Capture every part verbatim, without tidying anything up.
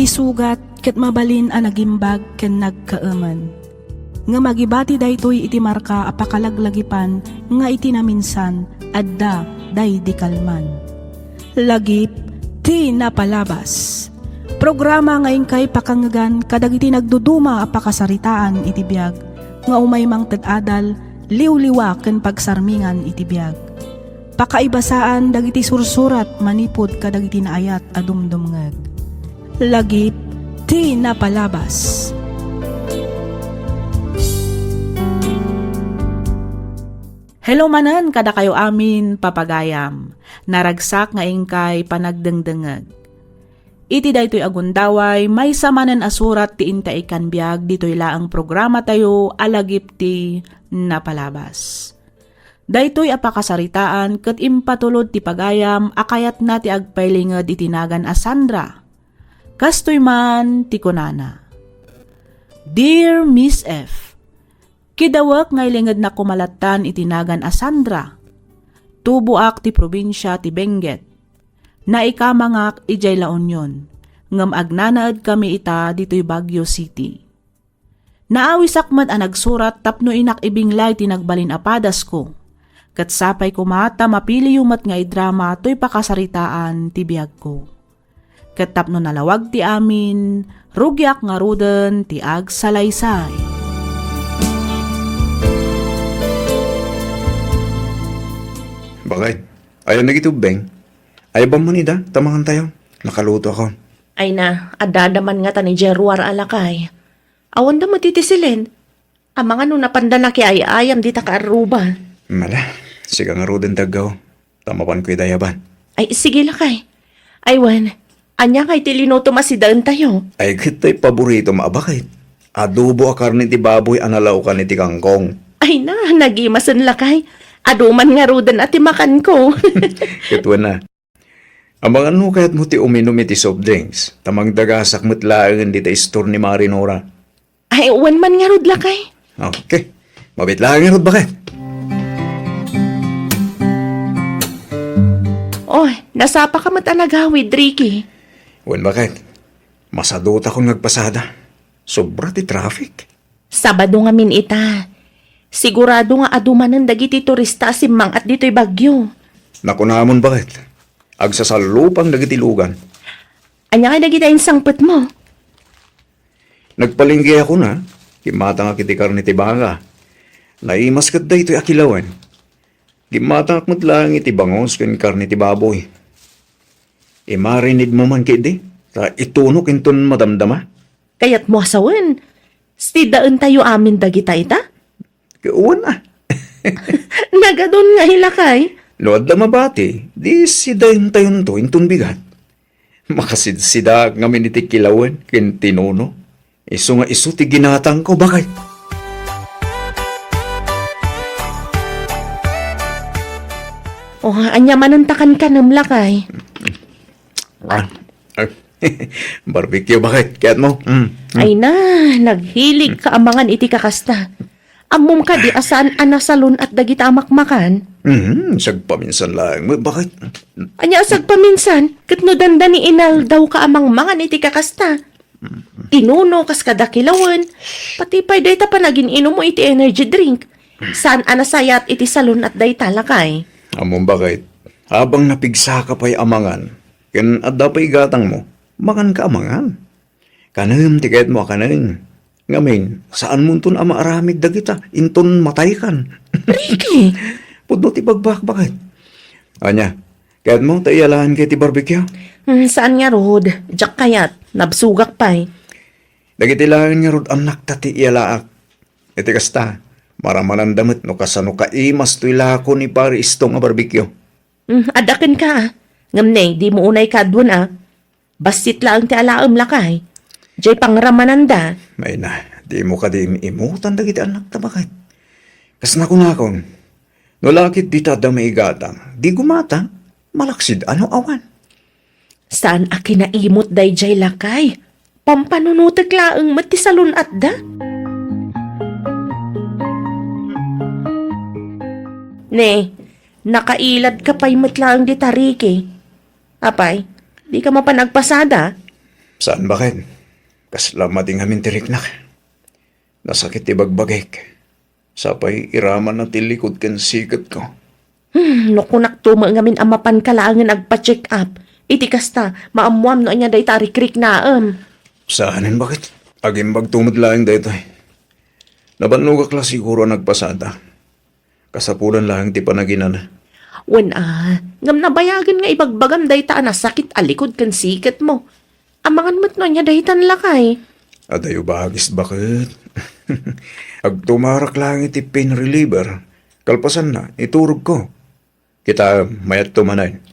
Isugat ket mabalin a nagimbag ken nagkaemen. Ngem agibati daytoy iti marka a pakalaglagipan nga iti naminsan adda daydi kalman. Lagip ti napalabas. Programa nga inkay pakangegan kadagiti nagduduma a pakasaritaan iti biag nga umaymang ted adal, liwliwa ken pagsarmingan iti biag. Pakaibasaan dagiti sursurat manipud kadagiti naayat a dumdumngeg. Lagip ti napalabas. Hello manen kadakayo amin, papagayam. Naragsak nga inkay panagdengdengeg. Iti daytoy a gundaway, maysa manen a surat ti intay ikkan biag ditoy laeng programatayo a Lagip ti Napalabas. Daytoy a pakasaritaan ket impatulod ti pagayam a kayatna ti agpailinged iti nagan a Sandra. Kastoy man ti kunana, Dear Miss F, kidawek nga ilingednak koma lattan iti nagan a Sandra. Tuboak ti probinsia ti Benguet. Naikamangak idiay La Union, ngem agnanaedkami ita ditoy Baguio City. Naawisak met a nagsurat tapno inak ibinglay ti nagbalin a padasko, ket sapay koma ta mapiliyo met nga idrama toy pakasaritaan ti biagko. Ket tapno nalawag ti amin, rugiak ngaruden ti agsalaysay. Bakit? Ayan dagiti ubbeng? Ay, bamman ida, ta mangantayo. Nakaluto ako. Ay na, adda man ngata ni Jeruar a lakay. Awanda met iti silen. Amangan no napanda nakiay-ayam dita kaarruba. Mala, sika ngaruden ti aggaw. Ta mapanko ida yaban. Ay, sige lakay. Ay, wen, ania ngay ti linutom a sidaentayo? Ay, ket tay paboritom a bakit? Adobo a karne ti baboy a nalaokan iti kangkong. Ay na, nagimasen lakay. Adu man ngaruden a ti makanko. Ket wen a. Amangan no kayatmo ti uminum iti soft drinks, ta mangdagasak met laengen dita istor ni Mari Nora. Ay, wen man ngarud lakay. Okay. Mabit laeng ngarud, bakit? Oh, nasapa ka met a nagawid, Ricky. Wen, bakit? Masadutakon nga agpasada. Sobra ti traffic. Sabado ngamin ita. Sigurado nga adu manen dagiti turista a simmang-at ditoy Baguio. Nakunamon, bakit? Agsasallupang dagiti lugan. Ania ngay dagiti insangpetmo? Nagpalengke ako na, gimmatangak iti karne ti baka. Naimas ket daytoy a kilawen. Gimmatangak met laeng iti bangus ken karne ti baboy. Imarinidmo man ketdi, ta itunok inton madamdama. Kayatmo a sawen, sidaentayo amin dagita ita? Wen a. Nagadun nga ilakay. No adda mabati, di sidaentayonto inton bigat. Makasidsidaak ngamin iti kilawen ken tinuno. Isu nga isu ti ginatangko, bakit? Oh, ania manen ta kankanem lakay? Ah, ah, barbecue, bakit? Kayatmo? Mm, mm. Ay na, naghilig ka amangan iti kakasta. Ammom kadi a saan a nasalun-at dagita a makmakan? Mhm, sagpaminsan laeng met, bakit? Ania a sagpaminsan? Ket no dandani inaldaw ka a mangmangan iti kakasta. Tinuno kas kada kilawen, pati pay dayta panagin-inummo iti energy drink. Saan a nasayaat iti salun-at dayta, lakay. Ammom bakit? Habang napigsaka pay a mangan, ken adda pay igatangmo, manganka a mangan. Kanem ti kayatmo a kanen. Ngamin, saanmonton a maaramid dagita, inton mataykan. Ricky! Pudno ti bagbakbaket. Ania, kayatmo ta iyalaanka iti barbecue? Hmm, saan ngarud, diak kayat, nabsogak pay. Dagiti laeng ngarud annakta ti iyalaak. Iti kasta, maramananda met no kasano kaimas toy lako ni Pare Isto nga barbecue. Hmm, adda kenka, a. Ngem ne, dimo unay kaaduen, a. Bassit laeng ti alaem, lakay. Diay pangramananda. Ay na, dimo kadi im-imutan dagiti annakta, baket? Kas nakunakon, no la ket dita adda maigatang, di gumatang, malaksid a no awan. Saan a kinaimut daydiay, lakay? Pampanunotek laeng met ti salun-atda. Ne, nakailadka pay met laeng dita, Ricky. Apay, dika mapan agpasada? Saan baket? Kasla madi ngamin ti riknak. Nasakit ti bagbagik. Sapay iramanna ti likod ken siketko. Hmm, no kunakto met ngamin a mapanka laengen agpa-check up. Iti kasta, maammoam no ania dayta a rikriknaem. Saanen baket? Agimbagto met laeng daytoy. Nabannogak la siguro a nagpasada. Kasapulan laeng ti panaginana. Wen a, ngem nabayagen nga ibagbagam dayta a nasakit a likod ken siketmo. Amangan met no ania daytan, lakay. Adayo bagis baket. Agtumarak laeng iti pain reliever. Kalpasanna, iturogko. Kita, mayatto manen.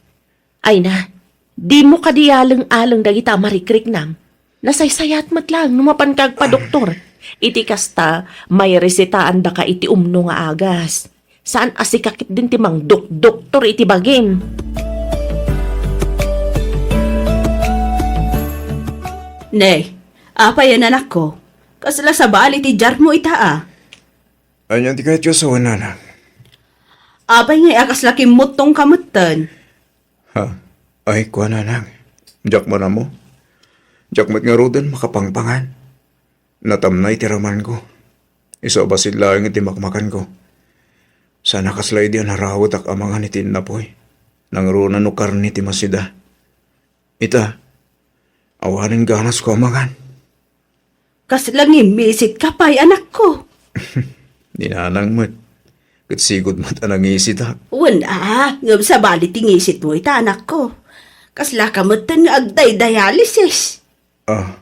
Ay na, dimo kadi aleng-aleng dagita a marikriknam. Nasaysayat met laeng no mapanka agpadoktor. Iti kasta, mairesetaandaka iti umno nga agas. Saan a sika ketdin ti mangdokdoktor iti bagim. Ne, apay a, anakko? Kasla sabali ti jarmo ita a? Ania ti kayatyo a sawen, nanang? Apay ngay a kasla kimmuttongka metten? Ha? Ay, kua, nanang. Diak man ammo. Diak met ngaruden makapangpangan. Natamnay ti ramanko. Isu a bassit laeng iti makmakanko. Saan a kasla idi a narawetak a mangan iti innapoy. Nangruna no karne ti masida. Ita, awanen ganasko a mangan. Kasla ngimmisit ka pay, anakko? Ni nanang met. Ket sigud met a nangisitak. Wen a, ngem sabali ti ngisitmo ita, anakko. Kasla ka metten nga agdaydayalysis. Ah.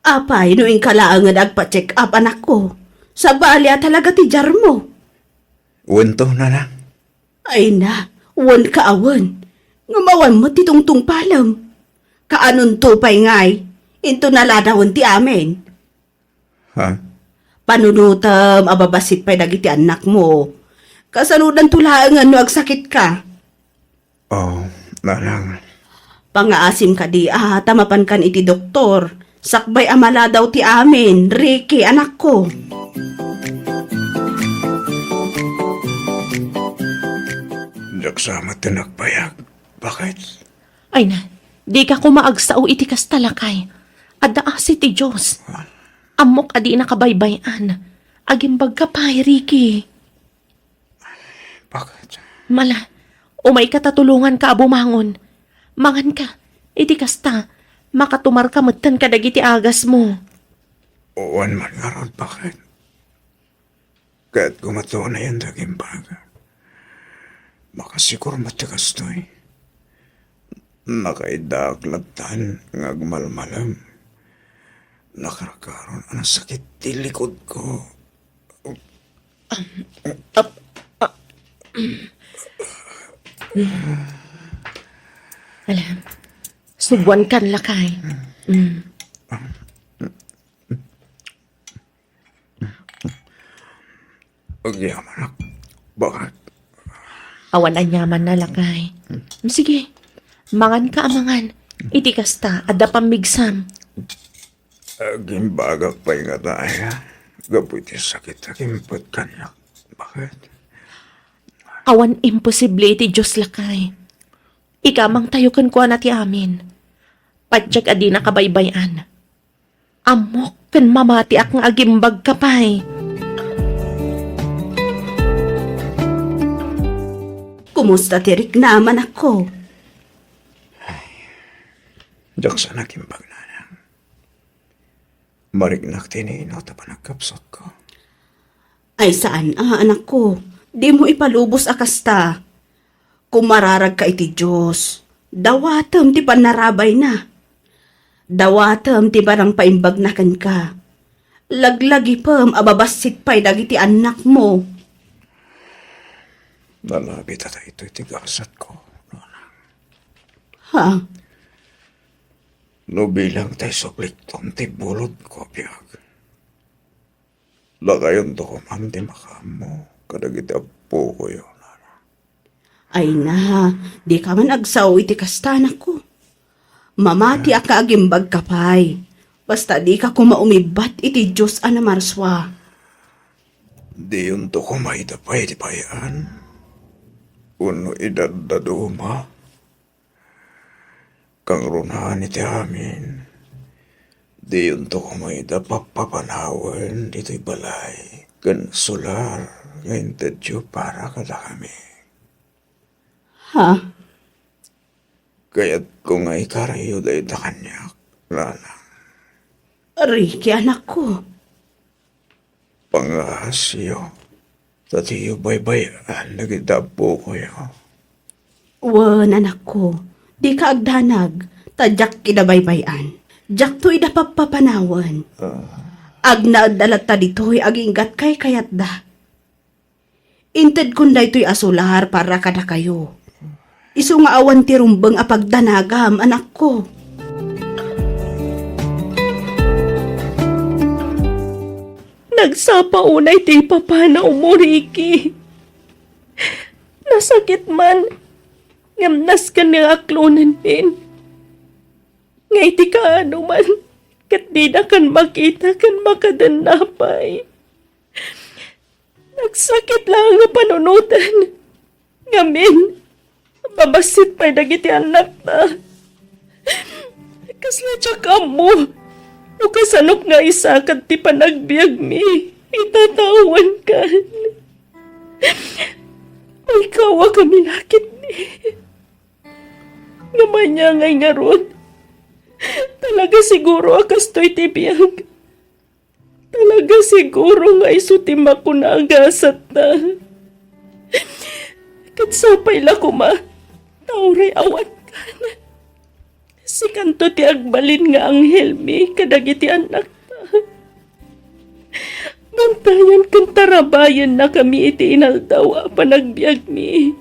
Apay no inka laengen agpa-check up, anakko? Sabali a talaga ti jarmo. Wen to, nanang. Ay na, wen ka a wen. Ngem awan met ti tungtungpalem. Kaanonto pay ngay, into naladawen ti amin. Ha? Panunotem a babassit pay dagiti annakmo. Kasanodanto laengen no agsakitka? Oh, nanang. Pangaasim kadi a ta mapankan iti doktor. Sakbay a maladaw ti amin, Ricky, anakko. Diak sa met ti nagbayag. Baket? Ay na, dika koma agsao iti kasta, lakay. Adda asi ti Dios. Ammok a dinaka baybay-an. Agimbagka pay, Ricky. Baket? Mala, umayka ta tulonganka a bumangon. Manganka, iti kasta, makatumarka metten kadagiti agasmo. Wen man ngarud, baket? Ket koma to nayan daging baga. Makasikur met ti kastoy. Nakaiddaak lattan nga agmalmalem. Nakarkaron a nasakit ti likudko. Ap-, a-, Ala, subuankan, lakay. Mm. Agyamanak. Baket? Awan aniamanna, lakay. Sige, manganka a mangan. Iti kasta, adda pammigsam. Agimbagak pay ngata aya gapu iti sakit a kimpet kaniak. Baket? Awan imposible iti Dios, lakay. Ikamangtayo kenkuana ti amin. Patiek a dinaka baybay-an. Ammok ken mamatiak nga agimbagka pay. Kumusta ti riknam, anakko? Diak sa nagimbag, nanang. Mariknak ti ino-ino ta panagkapsutko. Ay, saan a, anakko. Dimo ipalubos a kasta. Kumararagka iti Dios. Dawatem ti pannarabayna. Dawatem ti panangpaimbagna kenka. Laglagipem a babassit pay dagiti annakmo. Nalabit a daytoy ti gasatko, nona. Ha? No bilang tay sublikton ti bulodko a biag, lakayonto koman ti makaammo kadagiti appokoyo, nana. Ay na, dika man agsao iti kasta, anakko. Mamatiak nga agimbagka pay. Basta dika koma umibbat iti Dios a namarsua. Diyonto koma ida pay ti pay-an? Wenno idaddaduma? Kangrunan iti amin, Diyonto koma ida pappapanawen ditoy balay ken solar nga intedyo para kadakami. Ha? Kayatko nga ikaryo dayta kaniak, nanang. Ricky, anakko. Pangaasiyo, ta diyo baybay-an dagiti appokoyo. Wen, anakko, dika agdanag, ta diak ida baybay-an. Diakto ida pappapanawen. Ah. Agnaedda latta ditoy aginggat kaykayatda. Intedkon daytoy a solar para kadakayo. Isu nga awan ti rumbeng a pagdanagam, anakko. Nagsapa unay ti ipapanaw mo, Ricky. Nasakit man, ngem nasken nga aklonen min. Nga iti kaano man, ket didakan makita ken makadenna pay. Nagsakit laeng a panunoten. Ngamin, mabassit pay dagiti annakta. Kasla diak ammo no kasanok nga isakad ti panagbiagmi, itatawenkan. Maikawak a minakitmi. Ngem ania ngay ngarud? Talaga siguro a kastoy ti biag. Talaga siguro nga isu ti makuna a gasatta. Ket sapay la koma, ta uray awankan. Sikanto ti agbalin nga anghelmi kadagiti annakta. Bantayan ken tarabayennakami iti inaldaw a panagbiagmi.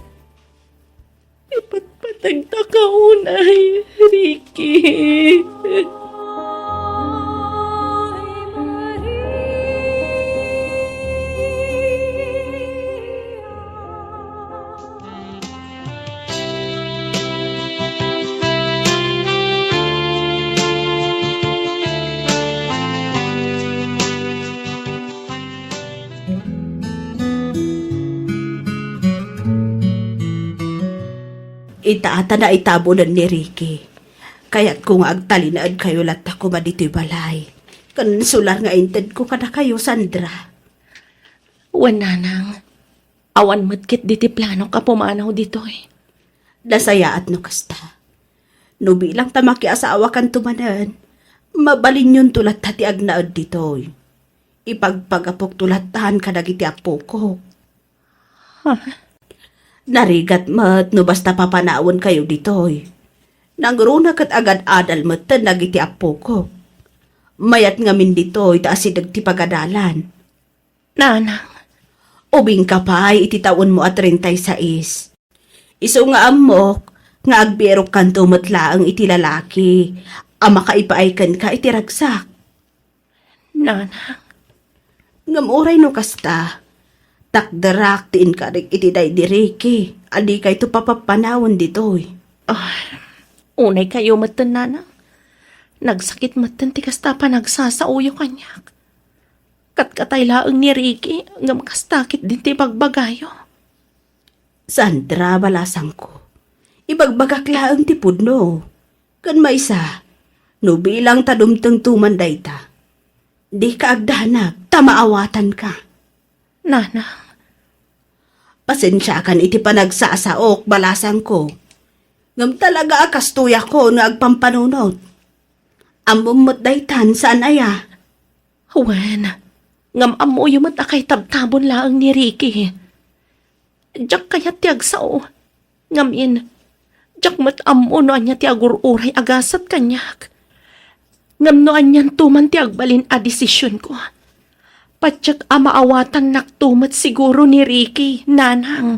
Ipatpategta ka unay, Ricky. Ita ta naitabunen ni Ricky. Kayatko nga agtalinaedkayo latta koma ditoy balay. Ken solar nga intedko kadakayo, Sandra. Wen, nanang. Awan met ketdi ti planok a pumanaw ditoy. Nasayaat no kasta. No bilang ta makiasawakanto manen, mabalinyonto latta ti agnaed ditoy. Ipagpagapokto lattan kadagiti appokok. Ha? Narigat met no basta papanawenkayo ditoy. Nangruna ket agad-adal metten dagiti appokok. Mayat ngamin ditoy ta asideg ti pagadalan. Nanang. Ubingka pay iti tawenmo a treinta y seis. Isu nga ammok nga agbirokkanto met laeng iti lalaki a makaipaay kenka iti ragsak. Nanang. Ngem uray no kasta, takderak ti inkarik iti daydi Ricky a dikayto papappanawen ditoy. Ah, unay kayo metten, nanang. Nagsakit metten ti kasta panagsasaoyo kaniak. Katkatay laeng ni Ricky, ngem kasta ketdin ti ibagbagayo. Sandra, balasangko, ibagbagak laeng ti pudno. Ken maysa, no bilang ta dumtengto man dayta, dika agdanag ta maawatanka. Nanang. Pasensiakan iti panagsasaok, balasangko. Ngem talaga a kastoyakon nga agpampanunot. Ammom met daytan, saan aya? Wen, ngem ammoyo met a kaitabtabon laeng ni Ricky. Diak kayat ti agsao. Ngamin, diak met ammo no ania ti agur-uray a gasat kaniak. Ngem no anianto man ti agbalin a desisionko, patiek a maawatannakto met siguro ni Ricky, nanang.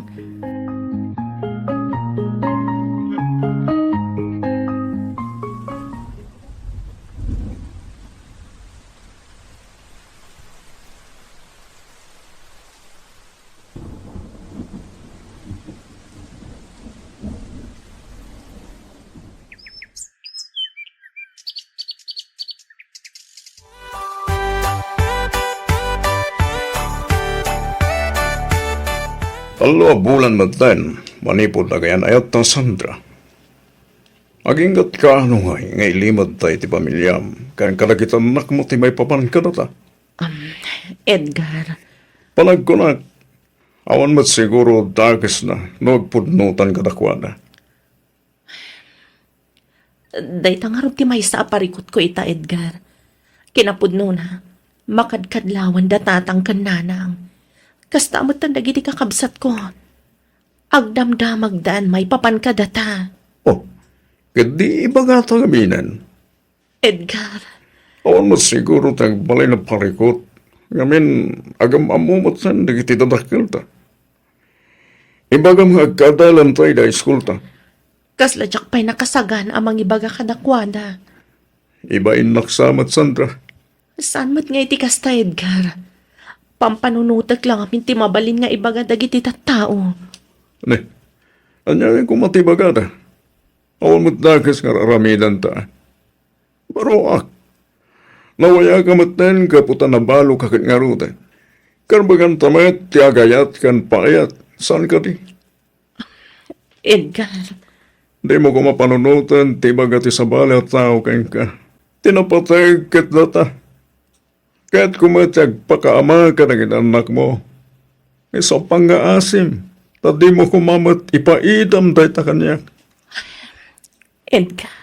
Tallo a bulan metten manipud agayan-ayatta, Sandra. Aginggatka no ngay nga ilimedta iti pamiliam ken kadagiti annakmo ti maipapan kadata? Um, Edgar. Panagkunak, awan met siguro dakesna no agpudnotan kadakuada. Dayta ngarud ti maysa a parikutko ita, Edgar. Kinapudnona, makadkadlawan da tatang ken nanang. Kasta met dagiti kakabsatko. Agdamdamagdan maipapan kadata. Oh, ket di ibagata ngamin. Edgar. Awan met siguro ti agbalin a parikut. Ngamin, agam-ammo met sen dagiti dadakkelta. Ibagam nga agkaadalanta ida iskulta. Kasla diak pay nakasagana a mangibaga kadakuada. Ibainnak sa met, Sandra. Saan met nga iti kasta, Edgar? Pampanunotek la ngamin ti mabalin nga ibaga dagiti tattao. Ne, ania nga koma ti ibagada? Awan met dakes nga ar-aramidanta. Baroak. Nawayaka metten gapu ta nabaloka ket ngaruden. Karbenganta met ti agayat ken paayat. Saan kadi? Edgar. Dimo koma panunoten ti ibaga ti sabali a tao kenka. Ti napateg ket data. Kayatko met ti agpakaama kadagiti annakmo. Isu a pangngaasim, ta dimo koma met ipaidam dayta kaniak. Edgar.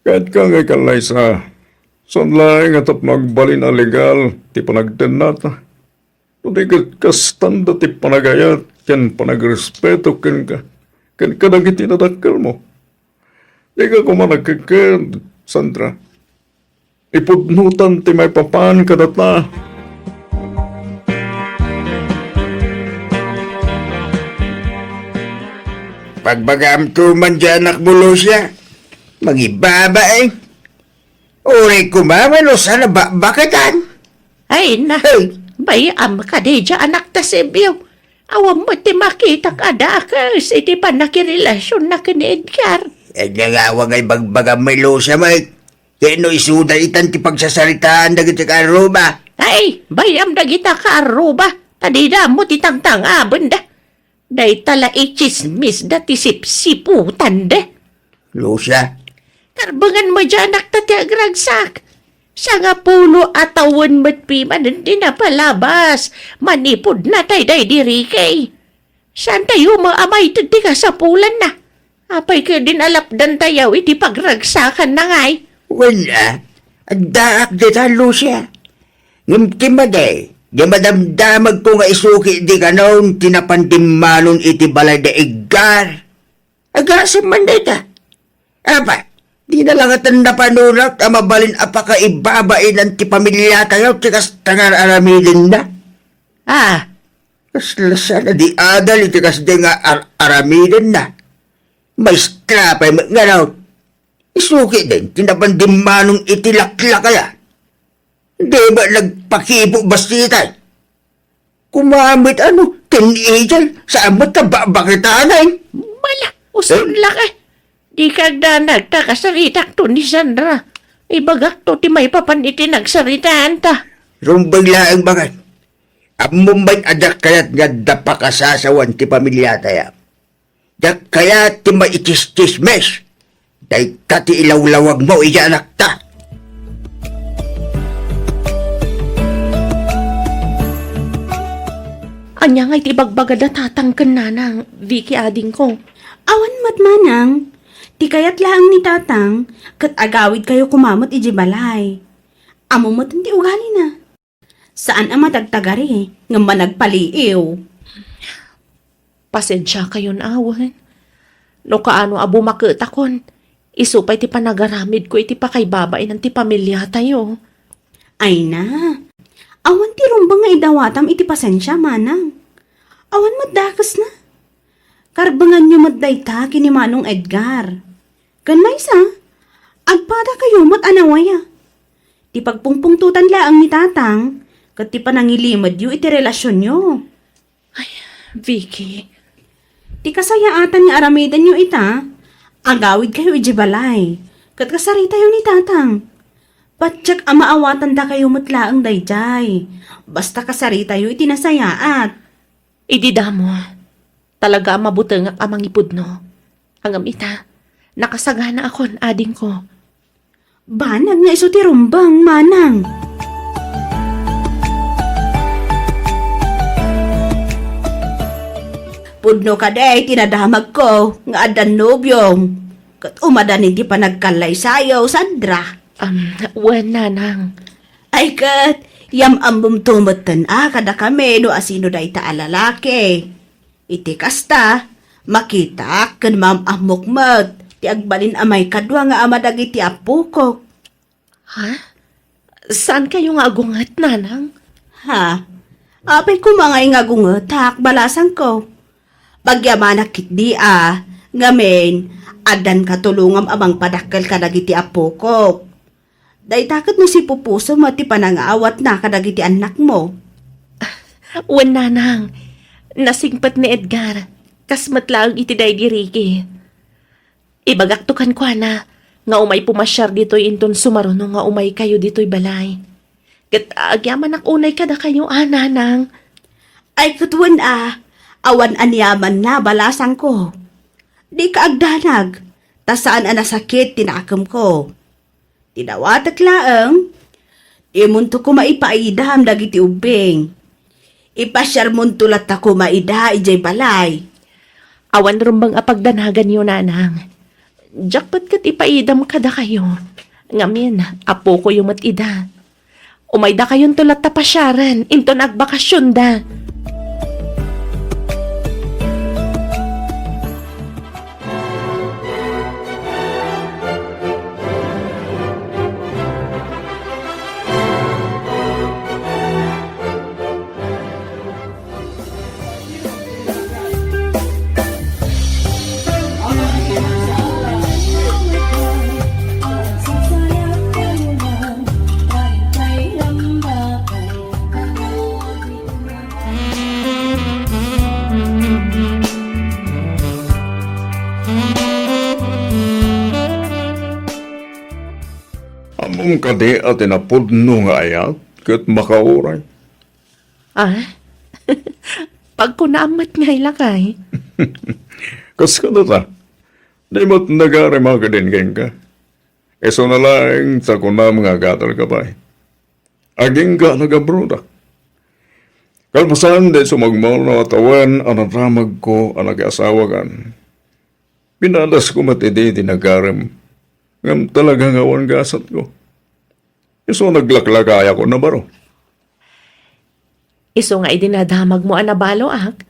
Kayatka nga ikallaysa. Saan laeng nga tapno agbalin a legal ti panagtennata. No di ket kastanda ti panagayat ken panagrespeto kenka, ken kadagiti nadakkelmo. Dika koma nagkekked, Sandra. Ipudnotan ti maipapan kadata. Pagbagaam to man di anakmo, Lucia. Mangibabain. Uray koma, no saan a bakbaketan. Ay na, Ay. Bay-am kadi diay anak ta Sebio. Awan met ti makitak a dakes iti pannakirelasionna ken ni Edgar. Ania nga awan nga ibagbagam, Lucia, met? Ket no isuda itan ti pagsasaritaan dagiti kaarruba. Ay, bay-am dagita kaarruba, ta dida ammo ti tangtangabenda. Dayta la itsismisda ti sipsiputanda. Lucia. Karbengan met diay anakta ti agragsak. Sangapulo a tawen met pimanen ti napalabas manipud natay daydi Ricky. Saantayo met a maited ti kasapulanna. Apay ketdin a lapdantayo iti pagragsakanna ngay? Wen a, addaak dita, Lucia. Ngem ti madi, di madamdamagko nga isu ketdi kanon ti napan dimmanon iti balay da Edgar. Agasem man dayta. Apa, dina la ngaten napanunak a mabalin a pakaibabainan ti pamiliatayo ti kasta nga ar-aramidenna? Ah. Kasla saan a di adal iti kasdi nga ar-aramidenna. Maestra pay met ngarud. Isu ketdin ti napan dimmanon iti laklakayan. Di ba nagpakibo bassit? Koma met no teenager, saan met a bakbaketanen? Bala, uson la ka. Dika agdanag ta kasaritakto ni Sandra. Ibagakto ti maipapan iti nagsaritaanta. Rumbeng laeng, baket. Ammom met a diak kayat nga adda pakasasawan ti pamiliatayo. Diak kayat ti maitsistsismis. Dayta ti ilawlawagmo iti anakta. Ania ngay ti ibagbagada tatang ken nanang, Vicky, adingko? Awan met, manang. Ti kayat laeng ni tatang, ket agawidkayo koma met idiay balay. Ammo met ti ugalina. Saan a matagtagari, ngem managpaliiw. Pasensiakayon awen. No kaano a bumaketakon, isu pay ti panagaramidko iti pakaibabainan ti pamiliatayo. Ay na, awan ti rumbeng nga idawatam iti pasensia, manang. Awan met dakesna. Karbenganyo met dayta ken ni Manong Edgar. Ken maysa, agpadakayo met a nawaya. Ti pagpungpungtotan laeng ni tatang, ket ti panangilimedyo iti relasionyo. Ay, Vicky. Ti kasayaatan nga aramidenyo ita, agawidkayo idiay balay, ket kasaritayo ni tatang. Patiek a maawatandakayo met laeng daydiay, basta kasaritayo iti nasayaat. Idi damo, talaga a mabutengak a mangipudno. Ngem ita, Nakasaganaakon, adingko. Banag nga isu ti rumbeng, manang. Pudno kadi ti nadamagko nga addan nobiom ket umadan iti panagkallaysayo, Sandra. Um, wen, nanang. Ay ket, yam-ammomto metten a kadakami no asino dayta a lalaki. Iti kasta, makitaak ken maam-ammok met ti agbalin a maikadua nga ama dagiti appokok. Ha? Saankayo nga agunget, nanang? Ha? Apay koma ngay nga agungetak, balasangko. Pagyamanak ketdi a, ngamin, addan katulongam a mangpadakkel kadagiti appokok. Dayta ket no sipupusom met ti panangaawatna kadagiti annakmo. Wen, nanang, nasingpet ni Edgar, kas met laeng iti daydi Ricky. Ibagakto kenkuana nga umay pumasiar ditoy inton sumaruno nga umaykayo ditoy balay. Ket agyamanak unay kadakayo a, nanang. Ay, ket wen a, awan aniamanna, balasangko. Dika agdanag, ta saan a nasakit ti nakemko. Ti dawatek laeng, dimonto koma ipaidam dagiti ubbing. Ipasiarmonto latta koma ida idiay balay. Awan rumbeng a pagdanaganyo, nanang. Diak met ket ipaidam kadakayo. Ngamin, appokoyo met ida. Umaydakayonto latta pasiaren inton agbakasionda. Ammom kadi a ti napudno nga ayat ket makauray? Ah? Pagkunaam met ngay, lakay. Kas kadata, di met nagarem a kadin kenka. Isuna laeng ta kunam nga agatalka pay. Agingga a nagabroda. Kalpasan di sumagmamano a tawen a nadamagko a nakiasawakan. Pinadasko met idi ti nagarem, ngem talaga nga awan gasatko. Isu naglaklakayakon a baro. Isu nga idi nadamagmo a nabaloak,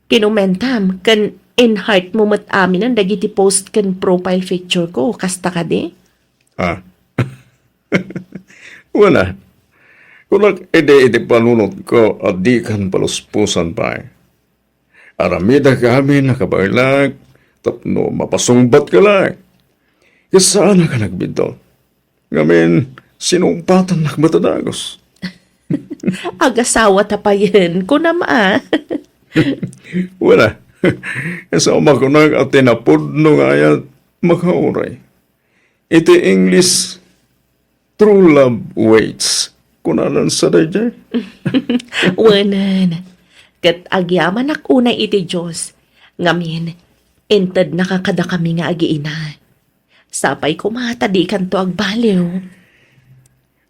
kinumentam ken in-heart mo met aminen dagiti post ken profile picture ko, kasta kadi? Ah. Wen a. Kunak idi iti panunotko a dikan paluspusan pay. Aramidek amin a kabaelak tapno mapasungbatka laeng. Ket saanak a nagbiddut. Ngamin, sinumpatannak met a dagus. Agasawa ta payen, kunam a. Wen a. Isu a makunak a ti napudno nga ayat makauray. Iti English, "True love waits." Kunanan sa daydiay? Wenen. Ket agyamanak unay iti Dios. Ngamin, intednaka kadakami nga agiina. Sapay koma ta dikanto agbaliw.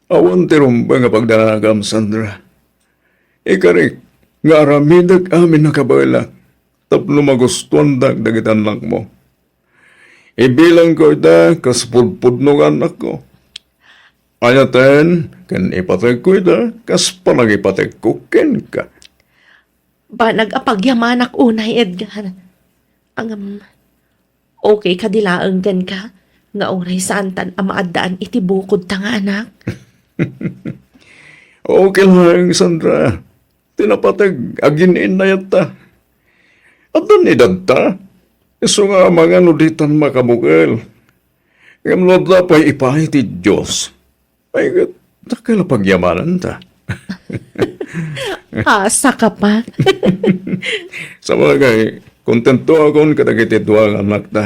Awan ti rumbeng a pagdanagam, Sandra. Ikarik nga aramidek amin a kabaelak tapno magustuandak dagiti annakmo. Ibilangko ida kas pudpudno nga annakko. Ayaten ken ipategko ida kas panangipategko kenka. Banag a pagyamanak unay, Edgar. Ngem, okay kadi laeng kenka nga uray saantan a maaddaan iti bukodta nga anak? Okay laeng, Sandra. Ti napateg, agin-innayatta. Addan edadta. Isu nga amangan no ditan makabukel. Ngem no adda pay ipaay ti Dios, ay, ket dakkel a pagyamananta. Asa ka pa? Sabagay, kontentoakon kadagiti dua nga annakta.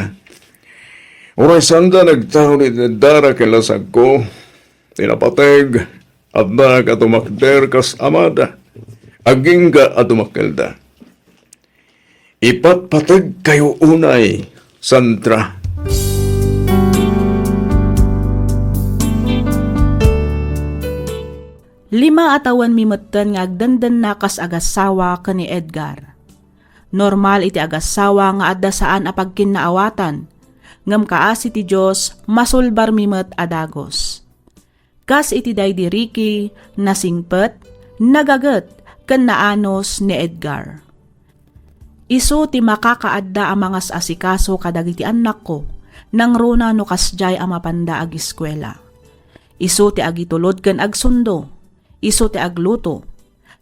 Uray saanda nagtaud iti dara ken lasagko, ti napateg, adda ka tumakder kas amada, agingga a tumakkelda. Ipatpategkayo unay, Sandra. Lima a tawenmi metten nga agdendennak kas agassawa ken ni Edgar. Normal iti agassawa nga adda saan a pagkinnaawatan, ngem kaasi ti Dios, masulbarmi met a dagus. Kas iti daydi Ricky, nasingpet, nagaget, ken naanus ni Edgar. Isu ti makakaadda a mangas-asikaso kadagiti annakko, nangruna no kasdiay a mapanda agiskuela. Isu ti agitulod ken agsundo, isu ti agluto.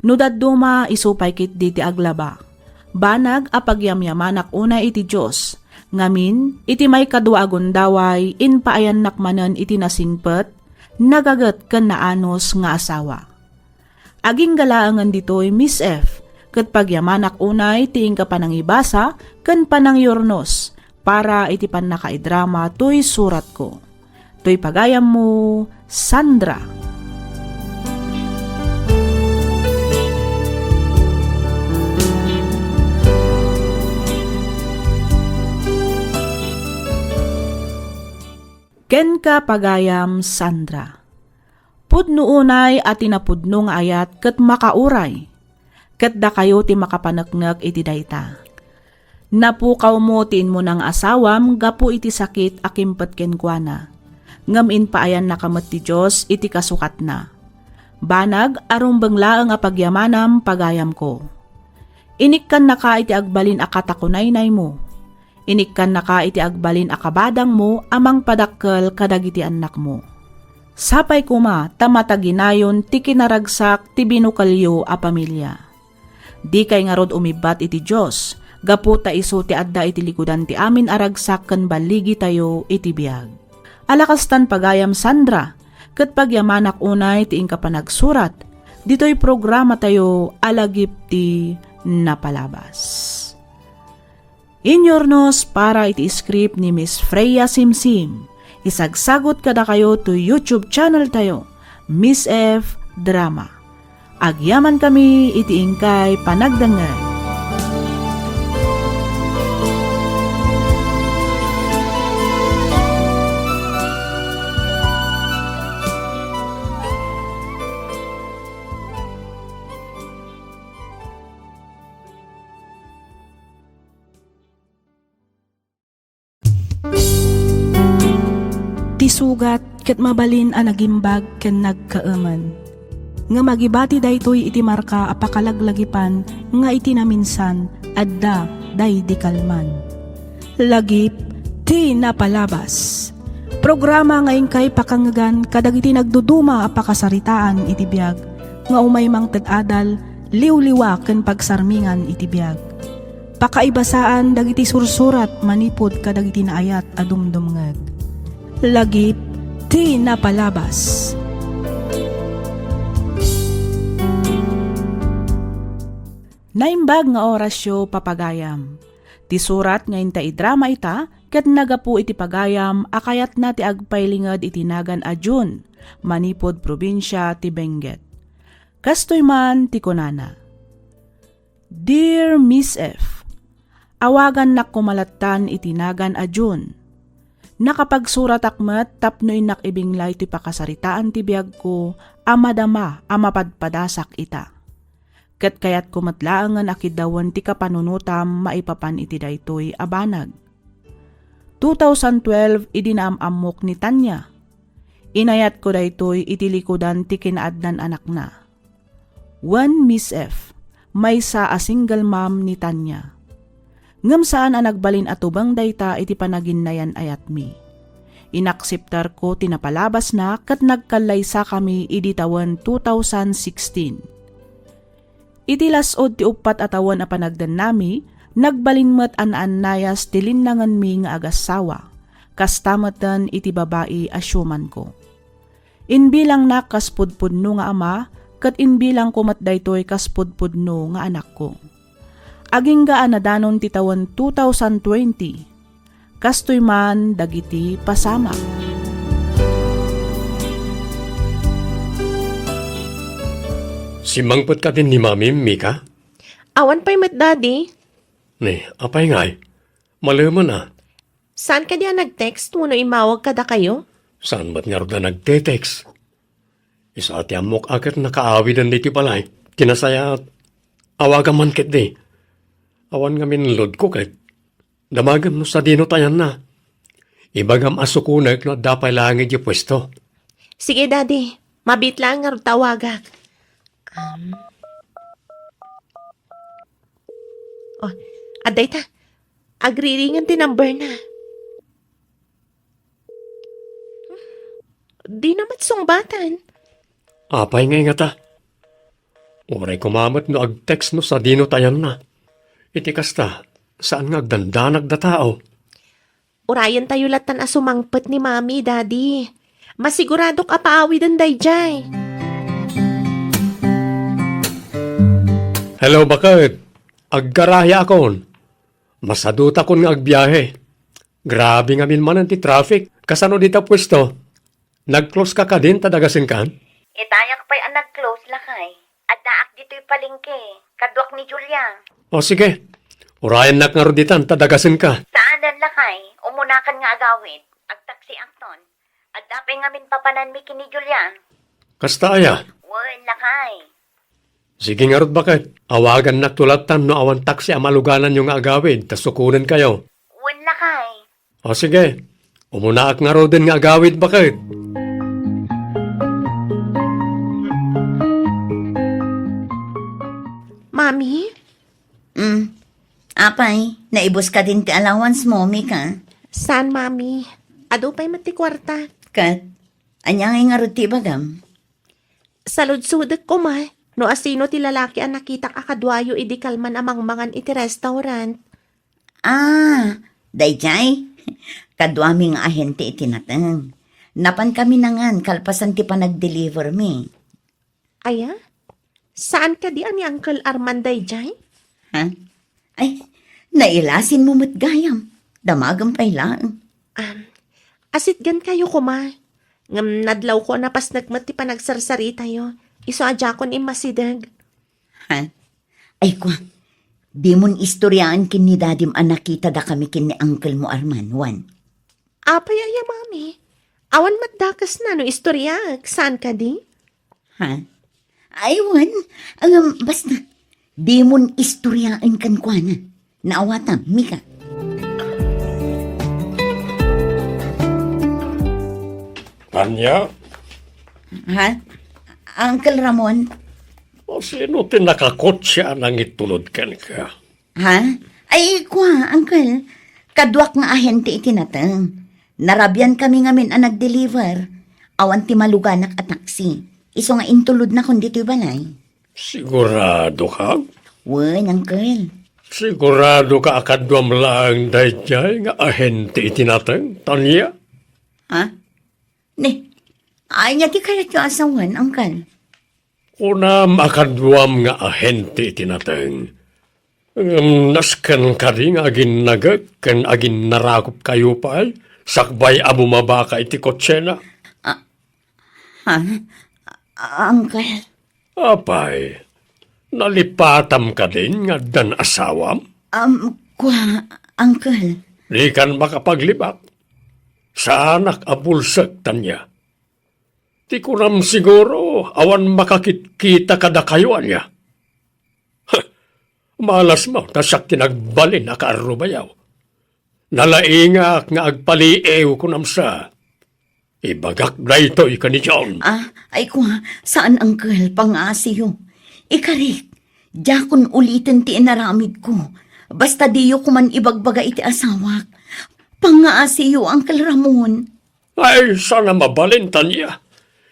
No dadduma, isu pay ketdi ti aglaba. Banag a pagyamyamanak unay iti Dios, ngamin, iti maikadua a gundaway, impaayannak manen iti nasingpet, nagaget ken naanus nga asawa. Agingga laengen ditoy, Miss F, ket pagyamanak unay ti inka panangibasa ken panangyurnos para iti pannakaidrama toy suratko. Toy pagayammo, Sandra. Kenka, pagayam Sandra. Pudno unay a ti napudno nga ayat ket makauray. Ket dakayo ti makapaneknek iti dayta. Napukawmo ti immuna nga asawam gapu iti sakit a kimpet kenkuana. Ngem impaayannaka met ti Dios iti kasukatna. Banag a rumbeng laeng a pagyamanam, pagayamko. Inikkannaka iti agbalin a katakunaynaymo. Inikkannaka iti agbalin a kabadangmo a mangpadakkel kadagiti annakmo. Sapay koma ta mataginayon ti kinaragsak ti binukelyo a pamilia. Dikay ngarud umibbat iti Dios, gapu ta isu ti adda iti likudan ti amin a ragsak ken balligitayo iti biag. Ala kastan, pagayam Sandra, ket pagyamanak unay ti inka panagsurat ditoy programatayo a Lagip ti Napalabas. Inyurnos para iti script ni Miss Freya Simsim. Isagsagut kadakayo to YouTube channel tayo, Miss F Drama. Agyamankami iti inkay panagdengngeg. Ti sugat ket mabalin a nagimbag ken nagkaemen. Ngem agibati daytoy iti marka a pakalaglagipan nga iti naminsan adda daydi kalman. Lagip ti Napalabas. Programa nga inkay pakangngegan kadagiti nagduduma a pakasaritaan iti biag nga umay mangted adal, liwliwa ken pagsarmingan iti biag. Pakaibasaan dagiti sursurat manipud kadagiti naayat a dumdumngeg. Lagip ti Napalabas. Naimbag nga orasyo, papagayam. Ti surat nga inta idrama ita ket nagapu iti pagayam a kayatna ti agpailinged iti nagan a June manipud probinsia ti Benguet. Kastoy man ti kunana, Dear Miss F, awagannak koma lattan iti nagan a June. Nakapagsuratak met tapno innak ibinglay ti pakasaritaan ti biagko a madama a mapadpadasak ita. Ket kayatko met laengen a kiddawen ti kapanunotam maipapan iti daytoy a banag. Two thousand twelve idi naam-ammok ni Tanya. Inayatko daytoy iti likudan ti kinaadnan anakna. Wen Miss F, maysa a single mom ni Tanya. Ngem saan a nagbalin a tubeng dayta iti panaginnayan-ayatmi. Inakseptarko ti napalabasna ket nagkallaysakami idi tawen two thousand sixteen. Iti las-ud ti uppat a tawen a panagdennami, nagbalin met a naannayas ti linnangenmi nga agassawa. Kasta metten iti babai a siumanko. Imbilangnak kas pudpudno nga ama, ket imbilangko met daytoy kas pudpudno nga anakko. Agingga a nadanon ti tawen two thousand twenty. Kastoy man dagiti pasamak. Simmangpet kadin ni Mami, Mika? Awan pay met, Daddy. Ni, apay ngay? Malemen a. Saan kadi a nag-text wenno immawag kadakayo? Saan met ngarud a nagte-text? Isu a ti ammok a ket nakaawiden ditoy balay. Ti nasayaat, awagam man ketdi. Awan ngamin loadko ket. Damagem no sadino ti ayanna. Ibagam a sukonek no adda pay laeng idiay puesto. Sige, Daddy. Mabiit laeng ngarud ta awagak. Um. Oh, adda ita. Agriringen ti number na. Dina met sungbatan. Apay nga ingata? Uray koma met no ag-text no sadino ti ayanna. Iti kasta, saan nga agdandanag da tao. Urayentayo lattan a sumangpet ni Mami, Daddy. Masiguradok a paawiden daydiay. Hello, baket. Aggarahiakon. Masadutakon nga agbiahe. Grabe ngamin manen ti traffic. Kasano dita puesto? Nag-close ka kadin ta dagasenkan? Itayak pay a nag-close, lakay. Addaak ditoy palengke. Kaduak ni Julia. O sige. Urayennak ngarud ditan ta dagasenka. Saanen, lakay. Umunakan nga agawid. Agtaksiakton. Adda pay ngamin papananmi ken ni Julia. Kasta aya? Wen, lakay. Sige ngarud, baket. Awagannakto lattan no awan taksi a malugananyo nga agawid, ta sukonenkayo. Wen, lakay. O sige, umunaak ngaruden nga agawid, baket. Mami? Mm. Apay, naibus kadin ti allowance mo, Mika? Saan, Mami. Adu pay met ti kuarta. Ket, ania ngay ngarud ti ibagam? Saludsodek koma no asino ti lalaki a nakitak a kaduayo idi kalman a mangmangan iti restaurant. Ah, daydiay? Kaduami nga ahente iti nateng. Napankami nangan kalpasan ti panagdelivermi. Aya? Saan kadi a ni Uncle Arman daydiay? Ha? Ay, nailasinmo met gayam. Damagem pay laeng. Um, asitgankayo koma. Ngem nadlawko a napasnek met ti panagsarsaritayo. Isu a diakon immasideg. Ha? Ay, kua, dimon istoriaen ken ni dadim a nakitada kami ken ni uncle mo Arman, wen? Apay aya, Mami? Awan met dakesna no istoriaek, saan kadi? Ha? Ay, wen. Ngem, basta, dimon istoriaen kenkuana. Naawatam, Mika. Tanya? Ha? Uncle Ramon? O sino ti nakakotse a nangitulod kenka? Ha? Ay, kua, uncle. Kaduak nga ahente iti nateng. Narabian kami ngamin a nagdeliver. Awan ti maluganak a taksi. Isu nga intulodnakon ditoy balay. Sigurado ka? Wen, uncle. Sigurado ka a kaduam laeng daydiay nga ahente iti nateng, Tanya? Ha? Ni, ania ti kayatyo a sawen, uncle? Kunam a kaduam nga ahente iti nateng. Ngem nasken kadi nga aginnagek ken aginnarakupkayo pay sakbay a bumabaka iti kotsena? Ah, ha? Ah, uncle. Apay, nalipatam kadin nga addan asawam? Um, kua, uncle. Dikan makapaglibak. Saanak a bulsek, Tanya. Ti kunam siguro, awan makakitkita kadakayo, ania? Huh! Malasmo, ta siak ti nagbalin a kaarrubayo. Nalaingak nga agpaliiw, kunam sa. Ibagak daytoy ken ni John. Ah, ay kua, saan, uncle, pangaasiyo. Ikarik, diakon uliten ti inaramidko. Basta diyo koman ibagbaga iti asawak. Pangaasiyo, Uncle Ramon. Ay, saan a mabalin, Tanya.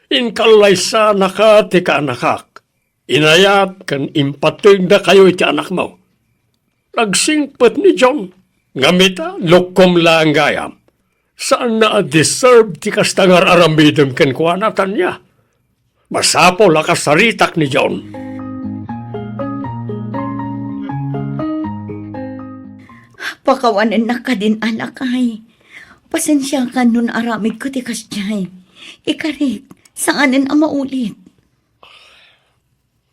Inkallaysanaka ti kaanakak. Inayat ken impategdakayo iti anakmo. Nagsingpet ni John. Ngem ita, lukkom laeng gayam. Saanna a deserve ti kasta nga ar-aramidem kenkuana, Tanya. Masapul a kasaritak ni John. Pakawanennak kadin, anakay. Pasensiakan no naaramidko ti kasdiay. Ikarik, saanen a maulit.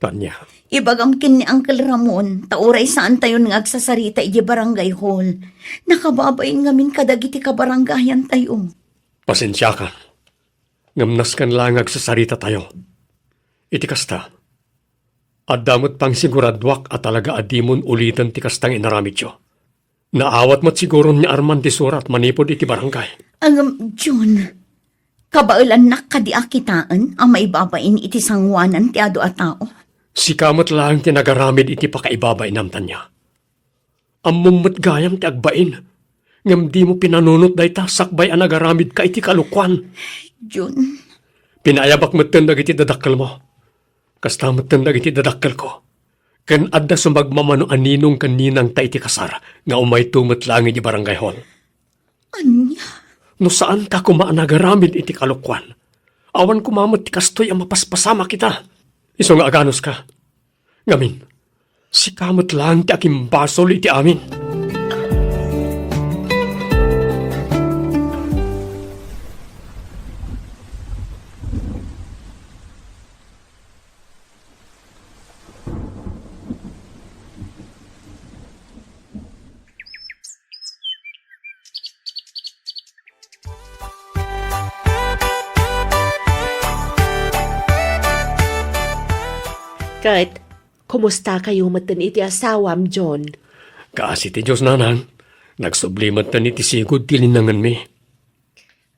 Tanya. Ibagam ken ni Uncle Ramon, ta uray saantayon nga agsasarita idiay barangay hall. Nakababain ngamin kadagiti kabarangayantayo. Pasensiakan. Ngem nasken laeng nga agsasaritatayo. Iti kasta, adda met pangsiguraduak a talaga a dimon uliten ti kasta nga inaramidyo. Naawat met siguron ni Arman ti surat manipud iti barangay. Ngem, Jun, kabaelannak kadi a kitaen a maibabain iti sangoanan ti adu a tao? Sika met laeng ti nagaramid iti pakaibabainam, Tanya. Ammom met gayam ti agbain, ngem dimo pinanunot dayta sakbay a nagaramidka iti kalokuan. Jun. Pinaayabak metten dagiti dadakkelmo. Kasta metten dagiti dadakkelko. Ken adda sumagmamano a ninong ken ninangta iti kasar nga umayto met laeng iti barangay hall. Ania? No saanta koma a nagaramid iti kalokuan, awan koma met ti kastoy a mapaspasamak ita. Isu nga aganuska. Ngamin, sika met laeng ti agimbasol iti amin. Ket, kumustakayo metten iti asawam, John? Kaasi ti Dios, nanang. Nagsubli metten iti sigud ti linangenmi.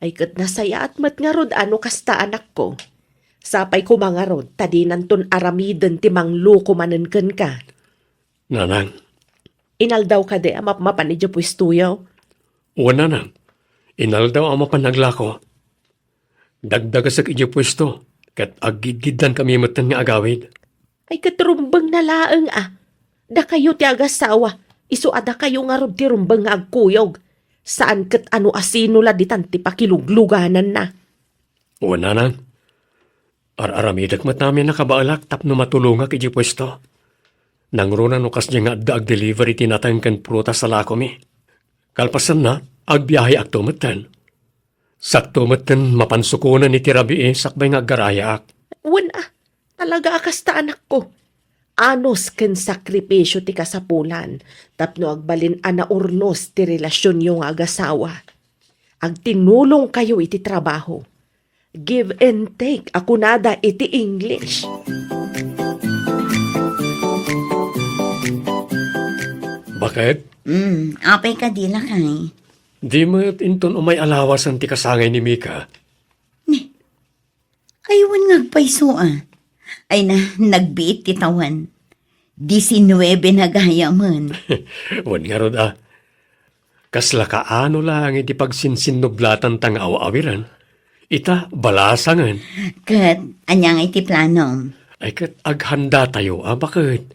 Ay, ket nasayaat met ngarud a no kasta, anakko. Sapay koma ngarud ta dinanton aramiden ti mangloko manen kenka. Nanang. Inaldaw kadi a mapmapan idiay puestoyo? Wen, nanang. Inaldaw a mapan naglako. Dagdagesek idiay puesto, ket aggidgiddankami metten nga agawid. Ay, ket rumbengna laeng a. Dakayo ti agasawa, isu a dakayo ngarud ti rumbeng nga agkuyog. Saan ket a no asino la ditan ti pakiluglugananna. Wen, nanang. Ar-aramidek met amin a kabaelak tapno matulongak idiay puesto. Nangruna no kasdiay nga adda agdeliver iti nateng ken prutas a lakomi. Kalpasanna, agbiaheakto metten. Sakto metten mapan sukonen iti rabii sakbay nga aggarayaak. Wen a, talaga a kasta, anakko. Anus ken sakripisio ti kasapulan tapno agbalin a naurnos ti relasionyo nga agasawa. Agtinulongkayo iti trabaho. Give and take a kunada iti English. Baket? Mm, apay kadi, lakay? Di met inton umay a lawasen ti kasangay ni Mika. Ni, ay, wen nga agpayso a. Ay na, nagbiit ti tawen. Diecinuebe na gayamen. Wen ngarud a. Kasla kaano laeng iti pagsinsinnublatan ta nga aw-awiren. Ita, balasangen. Ket, ania ngay ti planom? Ay ket, aghanda tayo a baket.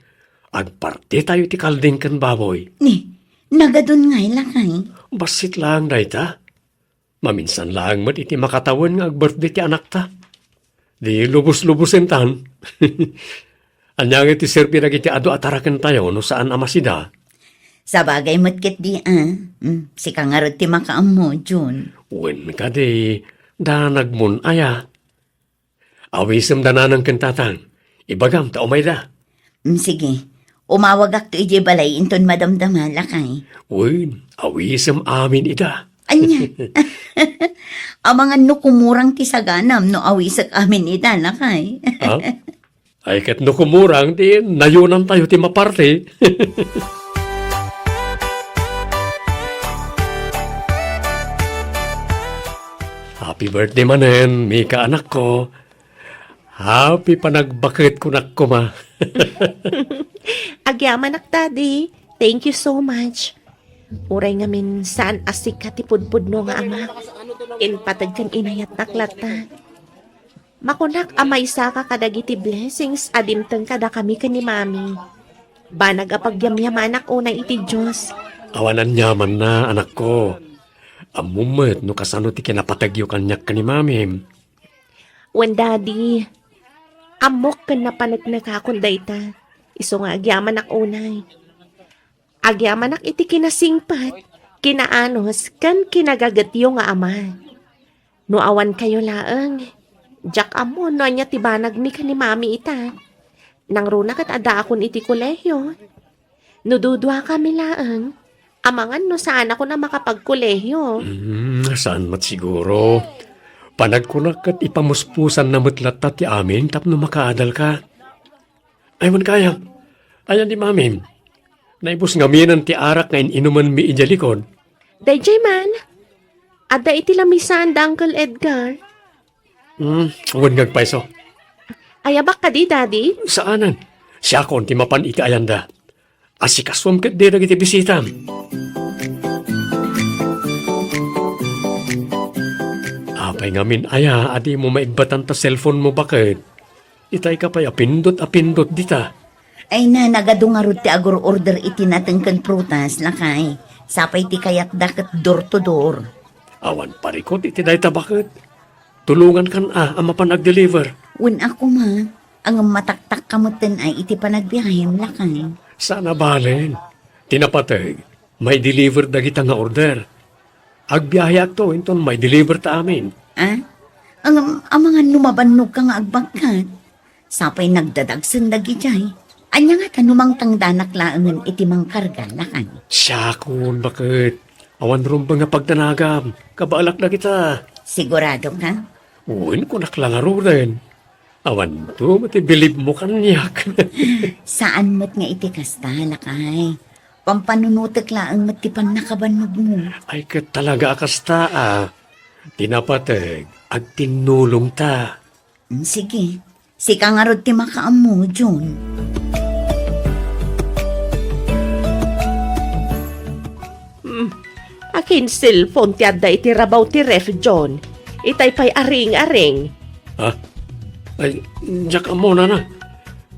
Agparti tayo ti kalding ken baboy. Ni, nagadun ngay, lakay? Bassit laeng dayta. Maminsan laeng met iti makatawen nga agbirthday ti anakta. Di lubos-lubosen tan. Ania nga ti serbi dagiti adu a tarakentayo no saan a masida? Sabagay met ketdi a. Mm, sika ngarud ti makaammo, Jun. Wen kadi, danagmon aya. Awisem da nanang ken tatang. Ibagam ta umayda. Mm, sige. Umawagakto idiay balay inton madamdama, lakay. Wen, awisem amin ida. Ania? Amangan no kumurang ti saganam no awisek amin ida, lakay. Ha? Ay, ket no kumurang, ti nayonantayo ti maparti. Happy birthday manen, Mika, anakko. Happy panagbaket, kunak koma. Agyamanak, Daddy. Thank you so much. Uray ngamin saan a sika ti pudpudno nga ama, impateg ken inayatnak latta. Makunak a maysaka kadagiti blessings a dimteng kadakami ken ni Mami. Banag a pagyamyamanak unay iti Dios. Awan aniamanna, anakko. Ammom met no kasano ti kinapategyo kaniak ken ni Mamim. Wen, Daddy, ammok ken napaneknekakon dayta. Isu nga agyamanak unay. Agyamanak iti kinasingpet, kinaanus, ken kinagagetyo nga ama. No awan kayo laeng, diak ammo no ania ti banagmi ken ni Mami ita. Nangruna ket addaakon iti kolehio. No duduakami laeng, amangan no saanakon a makapagkolehio. Mm, saan met siguro. Panagkunak ket ipamuspusanna met latta ti amin tapno makaadalka. Ay, wen kayam. Ayan ni Mami. Naibus ngaminen ti arak nga in-inumenmi idiay likod. Daydiay man. Adda iti lamisaan da Uncle Edgar. Hmm, wen nga agpayso. Ayabak kadi, Daddy? Saanen. Siakon ti mapan iti ayanda. Asikasuem ketdi dagiti bisitam. Apay ngamin aya a dimo maibbatan ta cellphone mo baket? Itay ka pay a pindot a pindot dita. Ay na, nagadu ngarud ti agur-order iti nateng ken prutas, lakay. Sapay ti kayatda ket door to door. Awan parikut iti dayta baket. Tulongankan a, a mapan agdeliver. Wen a koma, ngem mataktakka metten a iti panagbiahem, lakay. Saan a balen. Ti napateg, maideliver dagita nga order. Agbiaheakto inton maideliver ta amin. Ah? Ngem amangan no mabannogka nga agbagkat. Sapay nagdadagsen dagidiay. Ania ngata no mangtangdanak laengen iti mangkarga, lakay? Siakon, baket. Awan rumbeng nga pagdanagam. Kabaelak dagita. Sigurado ka? Wen, kunak la ngaruden. Awanto met ti bilibmo kaniak. Saan met nga iti kasta, lakay. Pampanunotek laeng met ti pannakabannogmo. Ay, ket talaga a kasta, a. Ti napateg, agtinnulongta. Mm, sige. Sika ngarud ti makaammo, Jun. Hmm. Akin cellphone ti adda iti rabaw ti ref, John. Itay pay aring-aring. Ha? Ay, diak ammo, nana.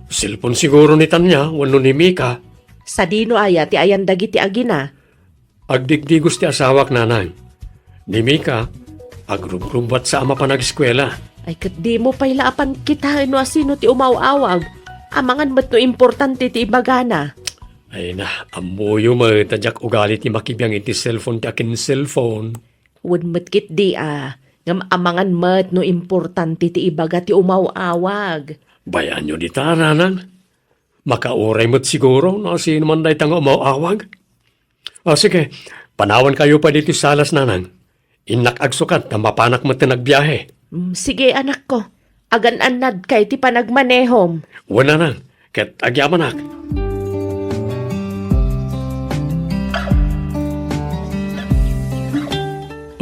Cellphone siguro ni Tanya wenno ni Mika. Sadino aya ti ayan dagiti agina? Agdigdigos ti asawak, nanang. Ni Mika, agrubrubbat sa a mapan ageskuela. Ay, ket dimo pay la a pankitaen no asino ti umaw-awag. Amangan met no importante ti ibagana. Ay na, ammoyo met a diak ugali ti makibiang iti cellphone ti akin cellphone. Wen met ketdi a, ngem amangan met no importante ti ibaga ti umaw-awag. Bayaanyo dita, nanang. Makauray met siguro no asino man dayta nga umaw-awag. O, sige, panawankayo pay ditoy salas, nanang. Innak agsukat ta mapanak metten agbiahe. Mm, sige, anakko. Agan-annadka iti panagmanehom. Wen, nanang, ket agyamanak.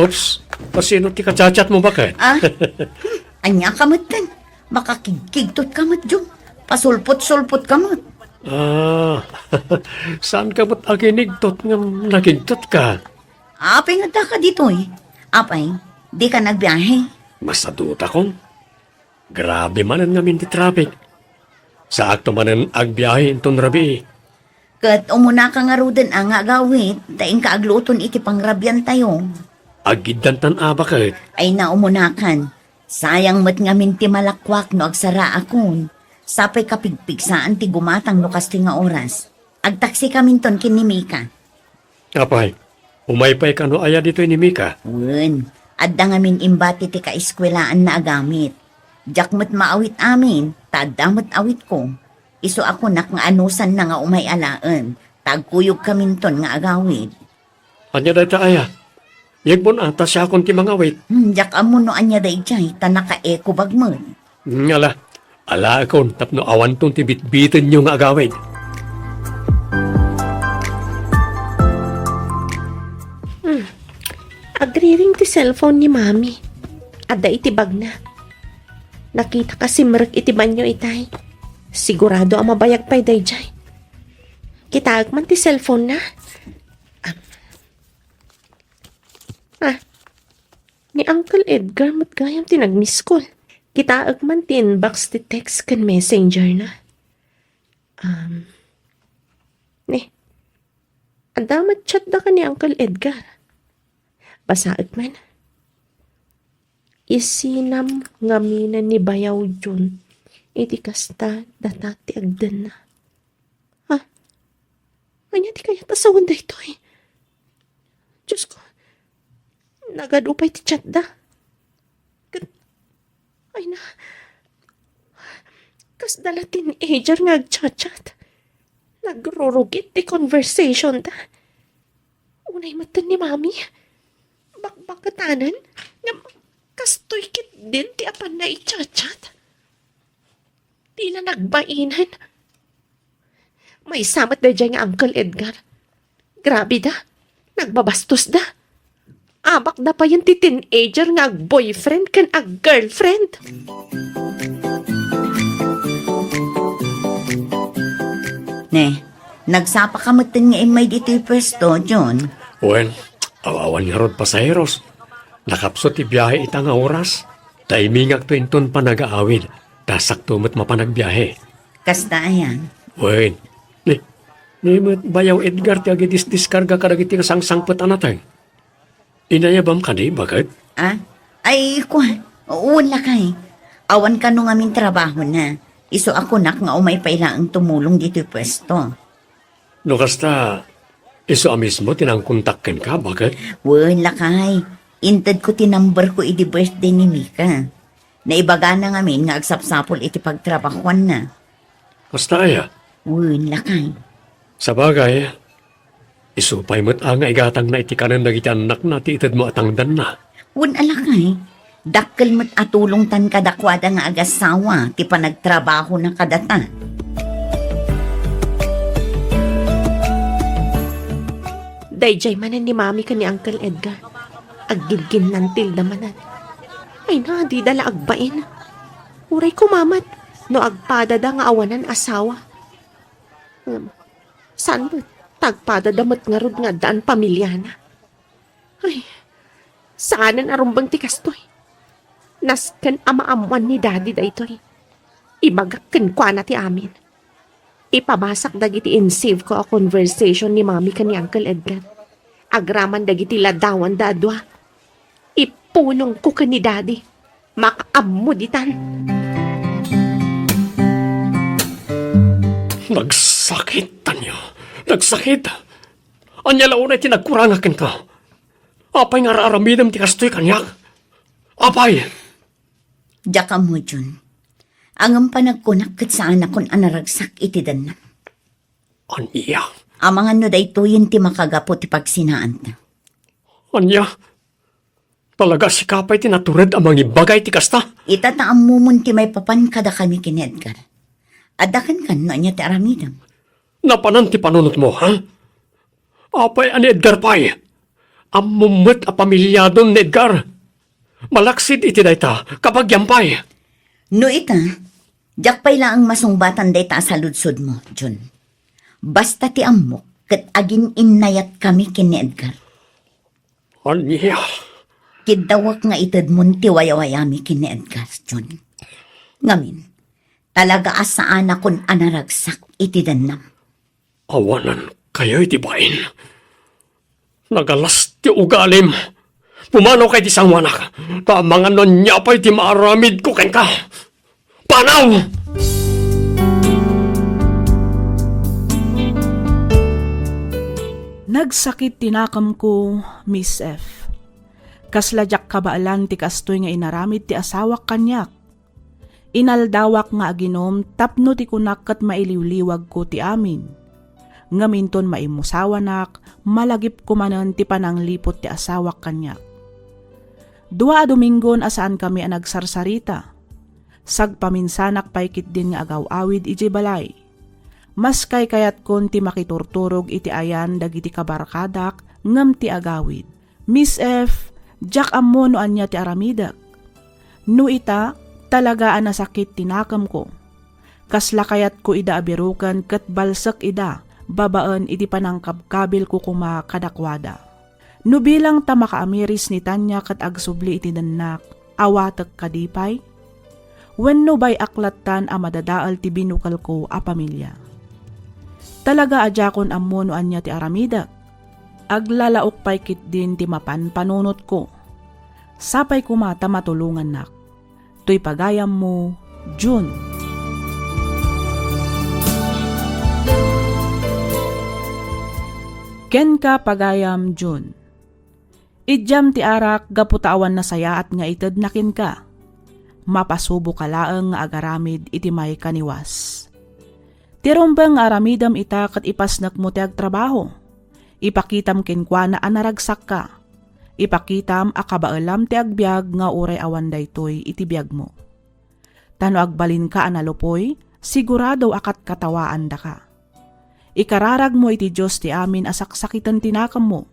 Oops, asino ti kachat-chat mo, baket? Ah? Ania ka metten? Makakigkigtot ka met, Jun. Pasulpot-sulpot ka met. Ah, saan ka met aginigtot ngem nakigtot ka? Apay nga adda ka ditoy? Apay, di ka nagbiahe? Masadutakon. Grabe manen ngamin ti traffic. Saakto manen agbiahe inton rabii. Ket umunaka ngaruden a nga agawid, ta inka agluton iti pangrabiantayo. Agiddantan a baket. Ay na, umunakan. Sayang met ngamin ti malakuak no agsaraakon. Sapay kapigpigsaan ti gumatang no kastoy nga oras. Agtaksikaminton ken ni Mika. Apay, umay pay kano aya ditoy ni Mika? Wen, adda ngamin imbati ti kaeskuelaanna a gamit. Diak met maawit amin, ta adda met awitko. Isu a kunak nga anusanna nga umay alaen, ta agkuyogkaminton nga agawid. Ania dayta aya? Yegbon a, ta siakon ti mangawit. Hmm, diak ammo no ania daydiay, ta nakaekobag met. Hmm, ala, alaekon tapno awanton ti bitbitenyo nga agawid. Hmm. Agriring ti cellphone ni Mami. Adda iti bagna. Nakita ka simrek iti banyo itay. Sigurado a mabayag pay daydiay. Kitaek man ti cellphone na. Ah. Ah. Ni Uncle Edgar met gayam ti nag-miss call. Kitaek man ti inbox ti text ken messenger na. Um, ne. Adda met chat da ken ni Uncle Edgar. Basaek man. Isinam ngaminen ni Bayaw Jun iti kasta data ti agdenna. Ha? Ania ti kayat a sawen daytoy? Diyos ko, nagadu pay ti chat da. Ket, ay na, kasda la teenager nga agchat-chat. Nagrurugit ti conversation da. Unay metten ni Mami. Bakbaketanen. Ngem, Kastoy ketdin ti apanna i-chat-chat. Dila nagbainen. Maysa met daydiay nga Uncle Edgar. Grabe da. Nagbabastos da. Abak da payen ti teenager nga ag-boyfriend ken ag-girlfriend. Ne, nagsapa ka metten nga immay ditoy pwesto, John? Wen, aw-awan ngarud pasaheros. Nakapsut ti biahe ita nga oras. Timingakto inton panagaawid. Ta sakto met mapan agbiahe. Kasta ayan? Wen, ni, ni met bayaw Edgar ti agidisdiskarga kadagiti nasangsangpet a nateng. Inayabam kadi, baket? Ah? Ay, kua, wen lakay. Awan kano ngamin trabahona. Isu a kunak nga umay pay laeng tumulong ditoy pwesto. No kasta, isu a mismo ti nangkontak kenka, baket? Wen, lakay. Intedko ti numberko idi birthday ni Mika. Naibagana ngamin nga agsapsapul iti pagtrabahuanna. Kasta aya? Wen, lakay. Sabagay, isu pay met a nga igatangna iti kanen dagiti annakna ti itedmo a tangdanna. Wen a lakay, dakkel met a tulongtan kadakuada nga agassawa ti panagtrabahona kadata. Daydiay manen ni Mami ken ni Uncle Edgar. Aggigginnantilda manen. Ay na, dida la agbain. Uray koma met no agpadada nga awanan asawa. Ngem, saan met ta agpadada met ngarud nga addaan pamiliana? Ay, saanen a rumbeng ti kastoy. Nasken a maammoan ni Daddy daytoy. Ibagak kenkuana ti amin. Ipabasak dagiti in-save ko a conversation ni Mami ken ni Uncle Edgar. Agraman dagiti ladawanda a dua. Ipulongko ken ni Daddy. Makaammo ditan. Nagsakit, Tanya. Nagsakit. Ania la unay ti nagkurangak kenka? Apay nga ar-aramidem ti kastoy kaniak? Apay? Diak ammo, Jun. Ngem panagkunak ket saanakon a naragsak iti dennam. Ania? Amangan no daytoyen ti makagapu ti pagsinaanta. Ania? Talaga sika pay ti natured a mangibaga iti kasta? Ita ta ammomon ti maipapan kadakami ken ni Edgar. Adda kenka no ania ti aramidem. Napanan ti panunotmo, ha? Apay a ni Edgar pay? Ammom met a pamiliadon ni Edgar. Malaksid iti dayta, kabagiam pay. No ita, diak pay laeng masungbatan dayta a saludsodmo, Jun. Basta ti ammok, ket agin-innayatkami ken ni Edgar. Ania? Kiddawek nga itedmon ti wayawayami ken ni Edgar, Jun. Ngamin, talaga a saanakon a naragsak iti dennam. Awanankayo iti bain. Nagalas ti ugalim. Pumanawka iti sangoanak. Ta amangan no ania pay ti maaramidko kenka. Panaw! Nagsakit ti nakemko, Miss F. Kasla diak kabaelan ti kastoy nga inaramid ti asawak kaniak. Inaldawak nga aginom tapno ti kunak ket mailiwliwagko ti amin. Ngem inton maimmusawanak, malagipko manen ti panangliput ti asawak kaniak. Dua a Domingon a saankami a nagsarsarita. Sagpaminsanak pay ketdin nga agaw-awid idiay balay. Maskaykayatkon ti makiturturog iti ayan dagiti kabarkadak ngem ti agawid. Miss F, diak ammo no ania ti aramidek. No ita, talaga a nasakit ti nakemko. Kasla kayatko ida a biroken ket balsek ida babaen iti panangkabkabilko koma kadakuada. No bilang ta makaamiris ni Tanya ket agsubli iti dennak, awatek kadi pay? Wenno bay-ak lattan a madadael ti binukelko a pamilia? Talaga a diakon ammo no ania ti aramidek. Aglalaok pay ketdin ti mapan panunotko. Sapay koma ta matulongannak. Toy pagayammo, Jun. Kenka, pagayam Jun. Idiam ti arak gapu ta awan nasayaat nga itedna kenka. Mapasuboka laeng nga agaramid iti maikaniwas. Ti rumbeng nga aramidem ita ket ipasnekmo ti agtrabaho. Ipakitam kenkuana a naragsakka. Ipakitam a kabaelam ti agbiag nga uray awan daytoy iti biagmo. Ta no agbalinka a nalupoy, sigurado a katkatawaandaka. Ikararagmo iti Dios ti amin a saksakiten ti nakemmo.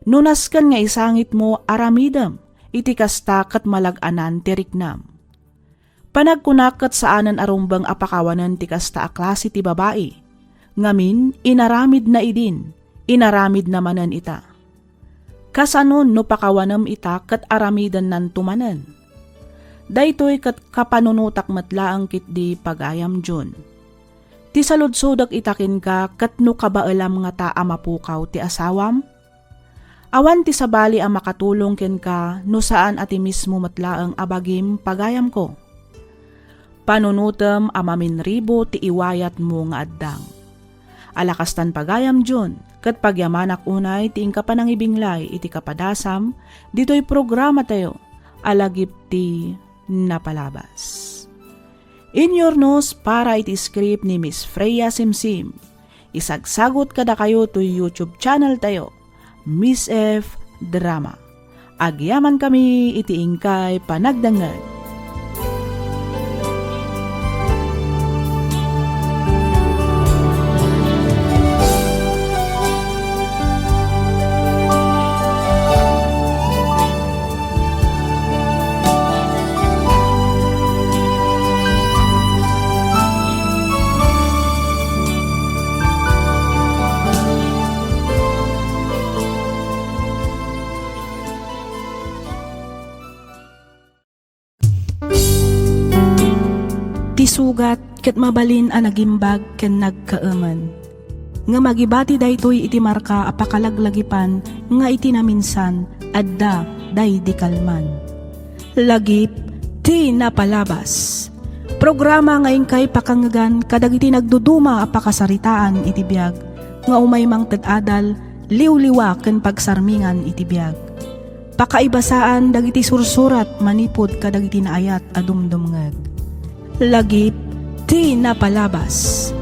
No nasken nga isangitmo, aramidem iti kasta ket malag-anan ti riknam. Panagkunak ket saanen a rumbeng a pakawanen ti kasta a klase ti babai. Ngamin, inaramidna idin, inaramidna manen ita. Kasanon no pakawanem ita ket aramidennanto manen? Daytoy ket kapanunotak met laeng ketdi, pagayam June. Ti saludsodek ita kenka ket no kabaelam ngata a mapukaw ti asawam? Awan ti sabali a makatulong kenka no saan a ti mismo met laeng a bagim, pagayamko. Panunotem a maminribo ti iwayatmo nga addang. Ala kastan, pagayam June, ket pagyamanak unay ti inka panangibinglay iti kapadasam ditoy programatayo a Lagip ti Napalabas. Inyurnos para iti script ni Miss Freya Simsim. Isagsagut kadakayo toy YouTube channel tayo, Miss F Drama. Agyamankami iti inkay panagdengngeg. Ti sugat ket mabalin a nagimbag ken nagkaemen. Ngem agibati daytoy iti marka a pakalaglagipan nga iti naminsan adda daydi kalman. Lagip ti Napalabas. Programa nga inkay pakangngegan kadagiti nagduduma a pakasaritaan iti biag nga umay mangted adal, liwliwa ken pagsarmingan iti biag. Pakaibasaan dagiti sursurat manipud kadagiti naayat a dumdumngeg. Lagip ti Napalabas.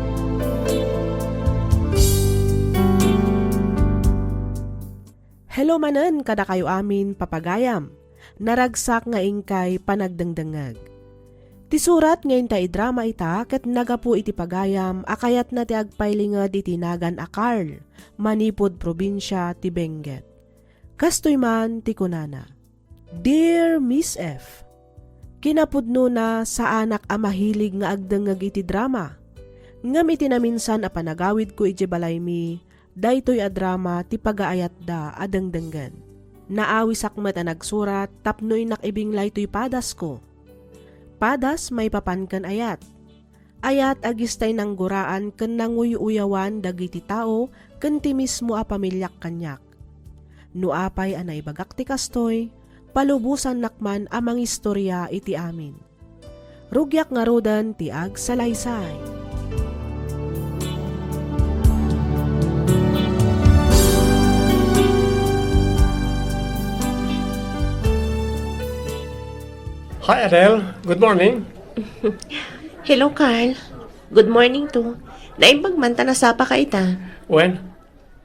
Hello manen kadakayo amin, papagayam. Naragsak nga inkay panagdengdengngeg. Ti surat nga inta idrama ita ket nagapu iti pagayam a kayatna ti agpailinged iti nagan a Carl, manipud probinsia ti Benguet. Kastoy man ti kunana, "Dear Miss F, kinapudnona, saanak a mahilig nga agdengngeg iti drama. Ngem iti naminsan a panagawidko idiay balaymi, daytoy a drama ti pagaayatda a dengdenggen. Naawisak met a nagsurat tapno innak ibinglay toy padasko. Padas maipapan ken ayat. Ayat a gistay nangguraan ken nanguy-uyawan dagiti tao ken ti mismo a pamiliak kaniak. No apay a naibagak ti kastoy, palubosannak man a mangistoria iti amin. Rugiak ngaruden ti agsalaysay." Hi, Adele. Good morning. Hello, Carl. Good morning too. Naimbag man ta nasapaka ita. Wen,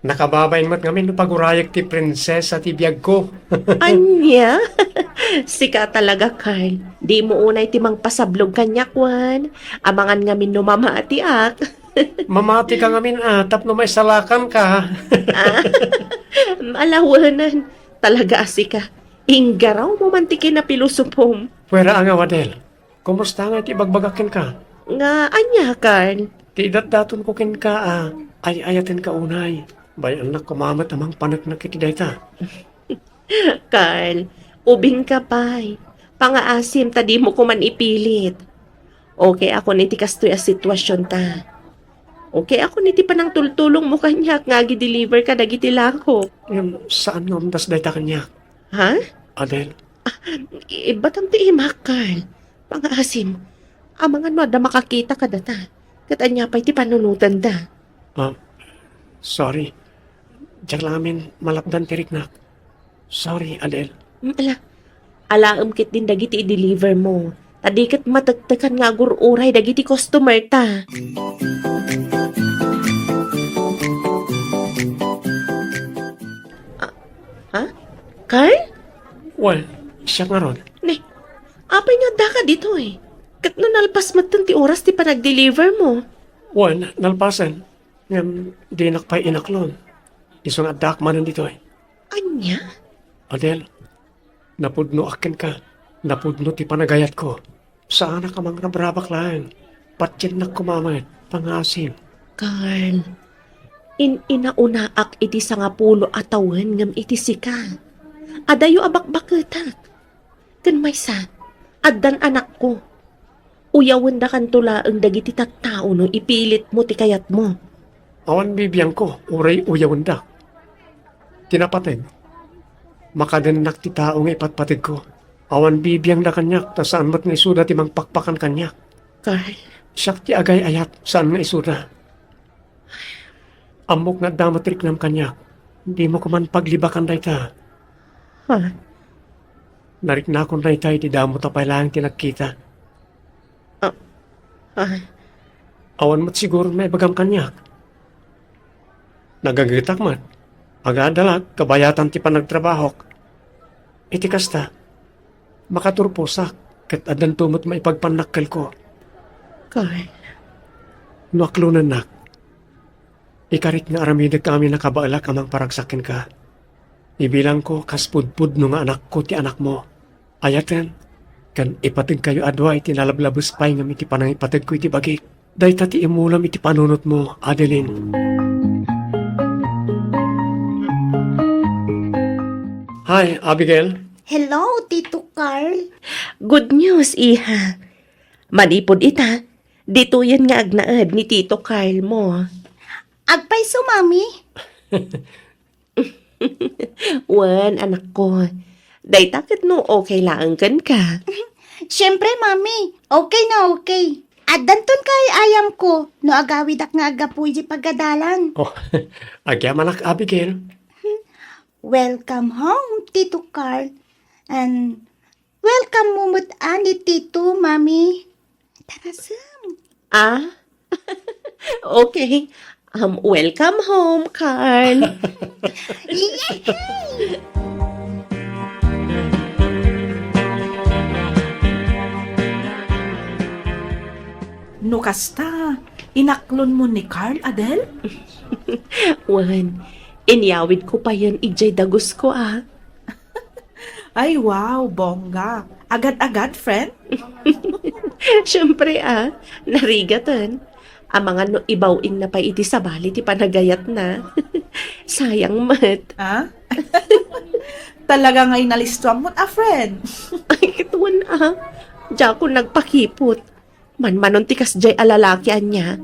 nakababain met ngamin no pagurayek ti prinsesa ti biagko. Ania? Sika talaga, Carl. Dimo unay ti mangpasablog kaniak wen. Amangan ngamin no mamatiak. Mamatika ngamin a, tapno maisalakanka. Ah, ala wenan. Talaga a sika. Inggarawmo man ti kinapilosopom. Pwera a nga, Adele. Kumusta nga iti ibagbagak kenka? Nga ania, Carl? Ti idatdatonko kenka a, ay-ayatenka unay. Bay-annak koma met a mangpaneknek iti dayta. Carl, ubingka pay. Pangaasim ta dimo koman ipilit. Okay ako iti kastoy a situasionta. Okay ako iti panangtultulongmo kaniak nga agi-deliver kadagiti lakok. Ngem saan nga umdas dayta kaniak. Ha? Adel. Ibatam ti imak, Carl. Pangaasim, amangan no adda makakita kadata. Ket ania pay ti panunotanda? Ah, sorry. Diak la ngamin malapdan ti riknak. Sorry, Adel. Mm, ala. Alaem ketdin dagiti i-deliver mo. Ta di ket matektekan nga agur-uray dagiti customer ta. Ah, ha? Carl? Well, siak ngarud. Ne, apay nga addaka ditoy? Ket no nalpas metten ti oras ti panagdeliver mo? Well, nalpasen. Ngem dinak pay inaklon. Isu nga addaak manen ditoy. Ania? Adel, napudnoak kenka. Napudno ti panagayatko. Saanak a mangrabrabak laeng. Patiennak koma met, pangngaasim. Carl, in-inaunaak iti sangapulo a tawen ngem iti sika. Adayo a bakbaketak. Ken maysa, addan anakko. Uyawendakanto laeng dagiti tattao no ipilitmo ti kayatmo. Awan bibiangko, uray uyawendak. Ti napateg, makadennak ti tao nga ipatpategko. Awan bibiangda kaniak, ta saan met nga isuda ti mangpakpakan kaniak. Carl. Siak ti agay-ayat, saan nga isuda. Ammok nga adda met riknam kaniak. Dimo koman paglibakan dayta. Ha? Nariknakon dayta iti damo ta pay laeng ti nagkita. Ah, ah. Awan met siguro maibagam kaniak. Nagagetak met. Agadalak, kabayatan ti panagtrabahok. Iti kasta, makaturposak, ket addanto met maipagpannakkelko. Carl. No aklonennak, ikarik nga aramidek amin a kabaelak a mangparagsak kenka. Ibilangko kas pudpudno nga anakko ti anakmo. Ayaten, ken ipategkayo a dua iti nalablabes pay ngem iti panangipategko iti bagik. Dayta ti imulam iti panunotmo, Adeline. Hi, Abigail. Hello, Tito Carl. Good news, iha. Manipud ita, ditoyen nga agnaed ni Tito Carl mo. Agpayso, Mami? Wen, anakko. Dayta ket no okay laeng kenka. Siempre, Mami. Okay na okay. Addanton kay ayamko no agawidak nga aggapu iti pagadalan. Oh, agyamanak, Abigail. Welcome home, Tito Carl. And welcome mo met a ni Tito, Mami. Tarasem. Ah? Okay. Um, welcome home, Carl. Yay! No kasta, inaklon mo ni Carl, Adel? Wen, inyawid ko payen idiay dagus ko, ah. Ay, wow, bongga. Agad-agad, friend? Siyempre, ah, narigaten. Amangan no ibaw-ingna pay iti sabali ti panagayatna. Sayang met. Ah? Talaga nga inalistuam met a friend. Ay, ket wen, ah. Diakon nagpakipot. Manmanon ti kasdiay a lalaki ania.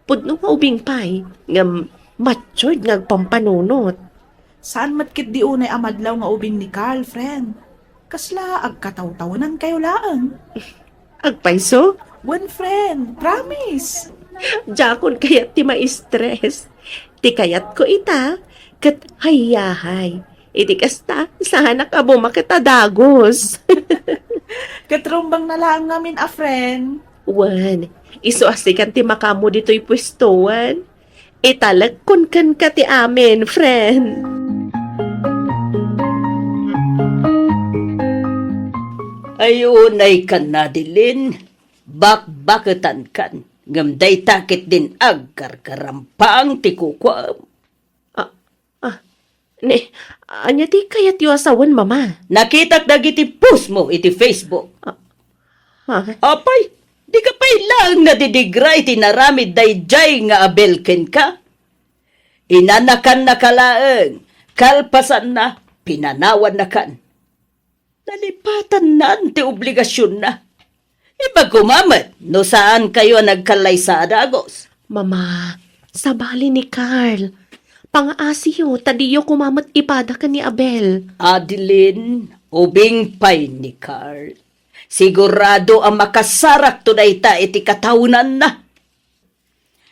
Pudno nga ubing pay, ngem matured nga agpampanunot. Saan met ketdi unay a madlaw nga ubing ni Carl, friend. Kasla agkatawtawenankayo laeng. Agpayso? Wen, friend, promise. Diakon kayat ti ma-stress. Ti kayatko ita, ket hayyahay. Iti kasta, saanak a bumaket a dagus. Ket rumbeng na laeng ngamin a friend. Wen, isu a sikan ti makaammo ditoy puesto, wen. Italekkon kenka ti amin, friend. Ay, unay kan, Adeline, bakbaketan kan, ngem dayta ketdin agkarkarampang ti kukuam. Ah, ah, ne, ania ti kayatyo a sawen, Mama? Nakitak dagiti post mo iti Facebook. Ah, ah. Apay, dika pay laeng nadidigra iti naramid daydiay nga Abel kenka? Inanakannaka laeng, kalpasanna, pinanawannakan. Nalipatannan ti obligasionna. Ibaga koma met no saankayo a nagkallaysa a dagus. Mama, sabali ni Carl. Pangaasiyo ta diyo koma met ipada ken ni Abel. Adeline, ubing pay ni Carl. Sigurado a makasarakto dayta iti katawnanna.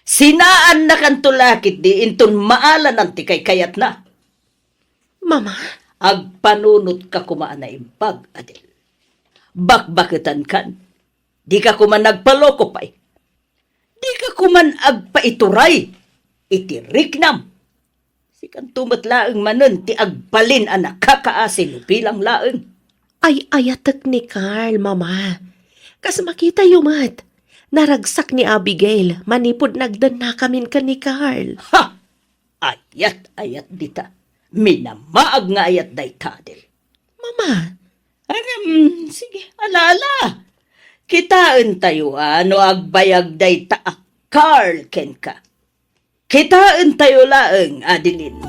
Sinaannakanto la ketdi inton maalanan ti kaykayatna. Mama? Agpanunotka koma a naimbag, Adel. Bakbaketankan. Dika koma nagpaloko pay. Dika koman agpaituray iti riknam. Sikanto met laeng manen ti agbalin a nakakaasi no bilang laeng. Ay-ayatek ni Carl, Mama. Kas makitayo met, naragsak ni Abigail manipud nagdennakamin ken ni Carl. Ha! Ayat-ayat dita. Minamaag nga ayat dayta, Adel. Mama. Ngem, sige, ala-ala. Kitaentayo a no agbayag dayta a Carl kenka. Kitaentayo laeng, Adeline.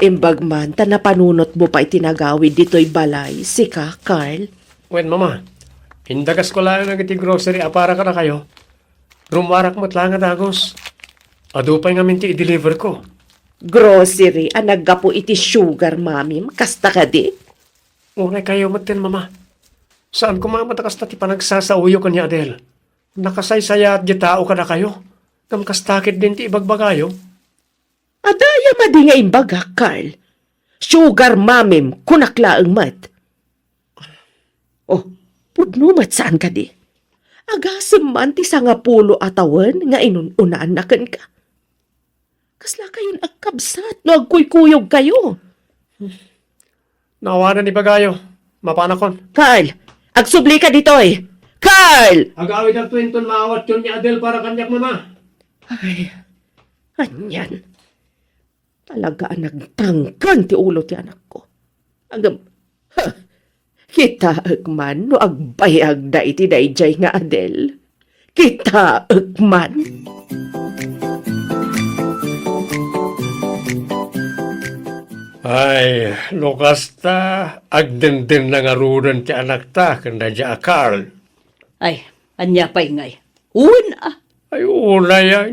Imbag man ta napanunotmo pay ti nagawid ditoy balay, sika, Carl? Wen, Mama. Indagasko laeng dagiti grocery a para kadakayo. Rummuarak met laeng a dagus. Adu pay ngamin ti i-deliver ko. Grocery a naggapu iti sugar mamim, kasta kadi? Unay kayo metten, Mama. Saan koma met a kasta ti panagsasaoyo ken ni Adel. Nakasaysayaat ti tao kadakayo. Ngem kasta ketdin ti ibagbagayo. Adda aya madi nga imbagak, Carl? Sugar mamim, kunak laeng met. Oh, pudno met saan kadi? Agasem man ti sangapulo a tawen nga inun-unaanna kenka. Kasla kayon agkabsat no agkuykuyog kayo? Naawanan ibagayo. Mapanakon. Carl, agsublika ditoy. Carl! Agawidakto inton maawatyon ni Adel para kaniak, Mama. Ay, anian. Talaga a nagtangken ti ulo ti anakko. Agam, ha, kitaek man no agbayagda iti daydiay nga Adel. Kitaek man. Ay, no kasta, agdenden na ngaruden ti anakta ken daydiay a Carl. Ay, ania pay ngay? Wen a. Ay, unay ay.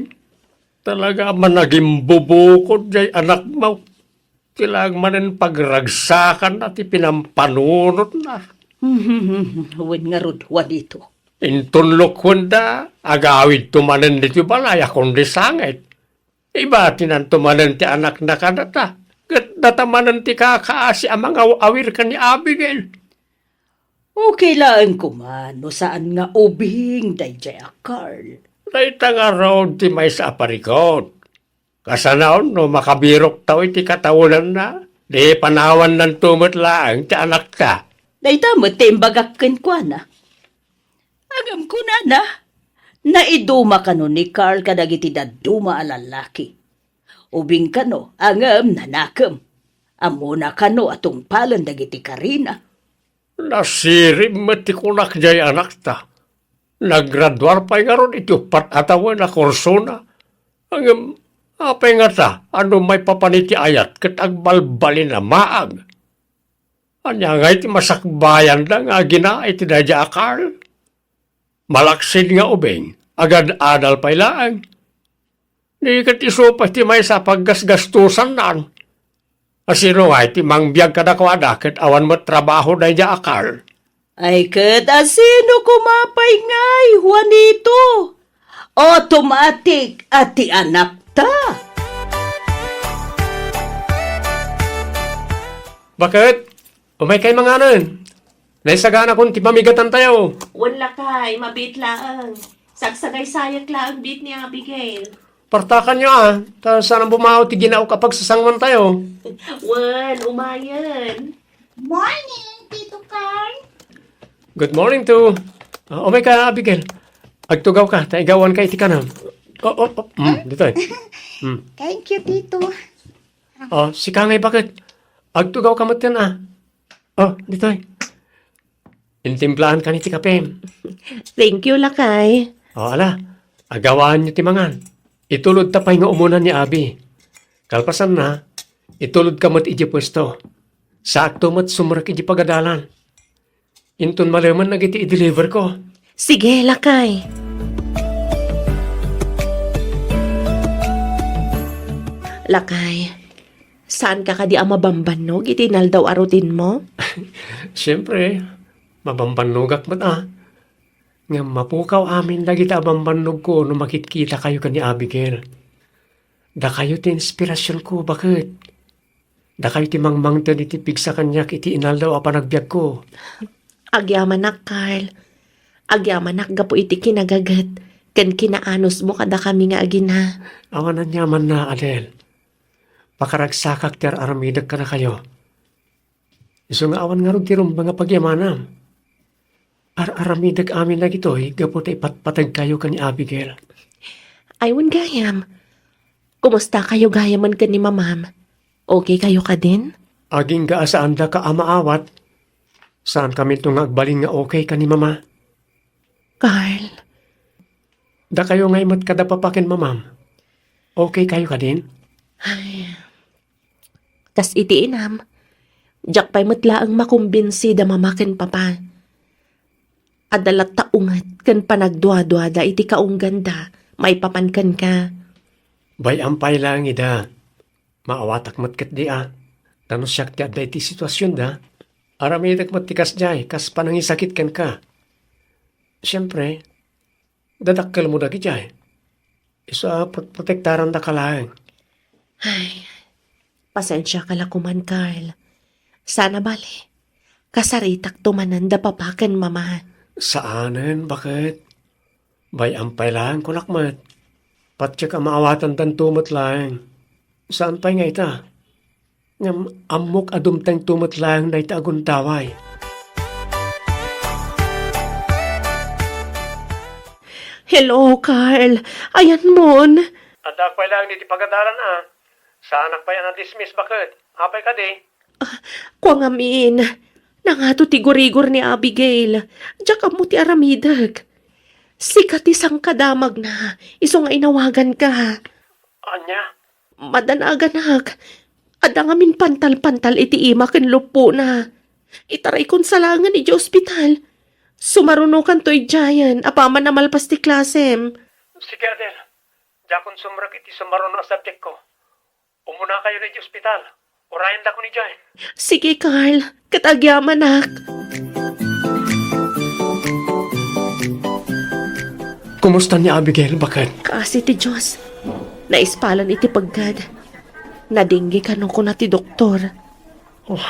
Talaga a managimbubukod jay anakmo. Ti laeng manen pagragsakanna ti pinampanunotna. Wen ngarud, Juanito. Inton lukkuenda, agawidto manen ditoy balay a kundi sangit. Ibatinanto manen ti anakna kadata, ket data manen ti kakaasi a mangaw-awir ken ni Abigail. Okay laeng koma no saan nga ubing daydiay a Carl. Dayta ngarud ti maysa a parikut. Kasanaon no makabiroktaw iti katawenanna, di panawannanto met laeng ti anakta. Dayta met ti imbagak kenkuana. Ngem kunana, naiduma kano ni Carl kadagiti dadduma a lallaki. Ubing kano, ngem nanakem. Ammona kano a tungpalen dagiti karina. Nasirib met ti kunak jay anakta. Naggraduar pay ngarud iti uppat a tawen a kursona. Ngem apay ngata a no maipapan iti ayat ket agbalbalin a maag? Ania ngay ti masakbayanda nga agina iti daydiay a Carl? Malaksid nga ubing, agad-adal pay laeng. Di ket isu pay ti maysa a paggasgastosanna. Asino ngay ti mangbiag kadakuada ket awan met trabaho daydiay a Carl? Ay ket asino koma pay ngay, Juanito? Automatic a ti anakta. Baket, umaykay manganen. Naisaganakon ti pamigatantayo. Wen lakay, mabiit laeng. Sagsagaysayak laeng biit ni Abigail. Partakanyo a, ta saan a bumao ti ginaok a pagsasangwantayo. Wen, umayen. Morning, Tito Carl. Good morning to. Ah, umay ka, Abigail. Agtugaw ka, ta igawan ka iti kanam. Oh, oh, oh. Mm, ditoy. Mm. Thank you, Tito. Oh, sika ngay baket. Agtugaw ka metten a. Oh, ditoy. Intimplaankan iti kapem. Thank you, lakay. Oh, ala. Agawaanyo ti mangan. Itulodta pay nga umuna ni Abi. Kalpasanna, itulodka met iti puesto. Saakto met sumrek iti pagadalan. Inton malemen dagiti i-deliver ko. Sige, lakay. Lakay, saanka kadi a mabambannog iti inaldaw a routine mo? Siempre, mabambannogak met a. Ngem mapukaw amin dagiti a bambannogko no makitkitakayo ken ni Abigail. Dakayo ti inspirasionko, baket. Dakayo ti mangmangted iti pigsa kaniak iti inaldaw a panagbiagko. Agyamanak, Carl. Agyamanak gapu iti kinagaget ken kinaanusmo kadakami nga agina. Awan aniamanna, Adel. Pakaragsakak ti ar-aramidek kadakayo. Isu nga awan ngarud ti rumbeng a pagyamanam. Ar-aramidek amin dagitoy gapu ta ipatpategkayo ken ni Abigail. Ay, wen gayam. Kumustakayo gayamen ken ni mamam? Okay kayo kadin? Agingga a saandaka a maawat. Saankaminto nga agbalin nga okay ken ni mama. Carl. Dakayo ngay met kada papa ken mamam. Okay kayo kadin? Ay. Kas iti inam, diak pay met laeng makumbinsi da mama ken papa. Adda latta unget ken panagduaduada iti kaungganda maipapan kenka. Bay-am pay laeng ida. Maawatak met ketdi a. Ta no siak ti adda iti situasionda, aramidek met ti kasdiay kas panangisakit kenka. Siempre, dadakkelmo dagidiay. Isu a prot-, protektarandaka laeng. Ay, pasensiaka la koman, Carl. Saan a bale, kasaritakto manen da papa ken mama. Saanen, baket? Bay-am pay laeng kunak met. Patiek a maawatandanto met laeng. Saan pay nga ita? Ngem ammok a dumtengto met laeng dayta a gundaway. Hello, Carl. Ayanmon? Addaak pay laeng ditoy pagadalan a. Saanak pay a na-dismiss baket. Apay kadi? Kua ngamin, nangato ti gurigor ni Abigail. Diak ammo ti aramidek. Sika ti sangkadamagna, isu nga inawaganka. Ania? Madanaganak. Adda ngamin pantal-pantal iti ima ken luppona. Itaraykon sa laengen idiay ospital. Sumarunokanto idiayen apaman a malpas ti klasem. Sige, Adel. Diakon sumrek iti sumaruno a subjectko. Umunakayon idiay ospital. Urayendakon idiay. Sige, Carl. Ket agyamanak. Kumusta ni Abigail, baket? Kaasi ti Dios. Naispalen iti peggad. Nadengge kano kuna ti doktor. Oh,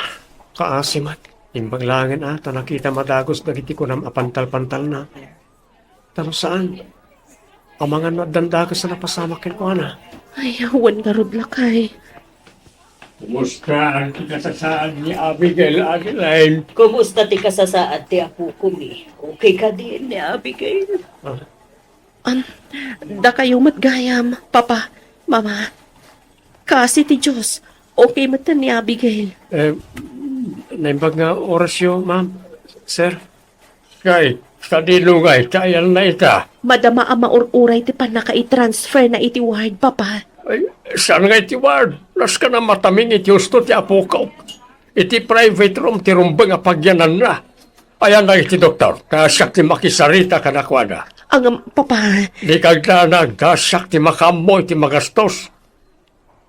kaasi met. Imbag laengen a ta nakita a madagus dagiti kunam a pantal-pantalna. Ta no saan, amangan no addan dakes a napasamak kenkuana. Ay, wen ngarud, lakay. Kumusta ti kasasaad ni Abigail, Adeline? Kumusta ti kasasaad ti apokomi? Okay kadi ni Abigail? Ah. An, dakayo met gayam, Papa, Mama. Kaasi ti Dios, okay met ni Abigail. Eh, naimbag nga orasyo, ma'am, sir? Kay, sadino ngay ti ayanna ita? Madama a maur-uray ti pannakaitransferna iti ward, Papa. Ay, saan nga iti ward? Nasken a mataming iti husto ti apokok. Iti private room ti rumbeng a pagyananna. Ayanna iti doktor, ta siak ti makisarita kadakuada. Ngem, Papa. Dika agdanag, ta siak ti makaammo iti magastos.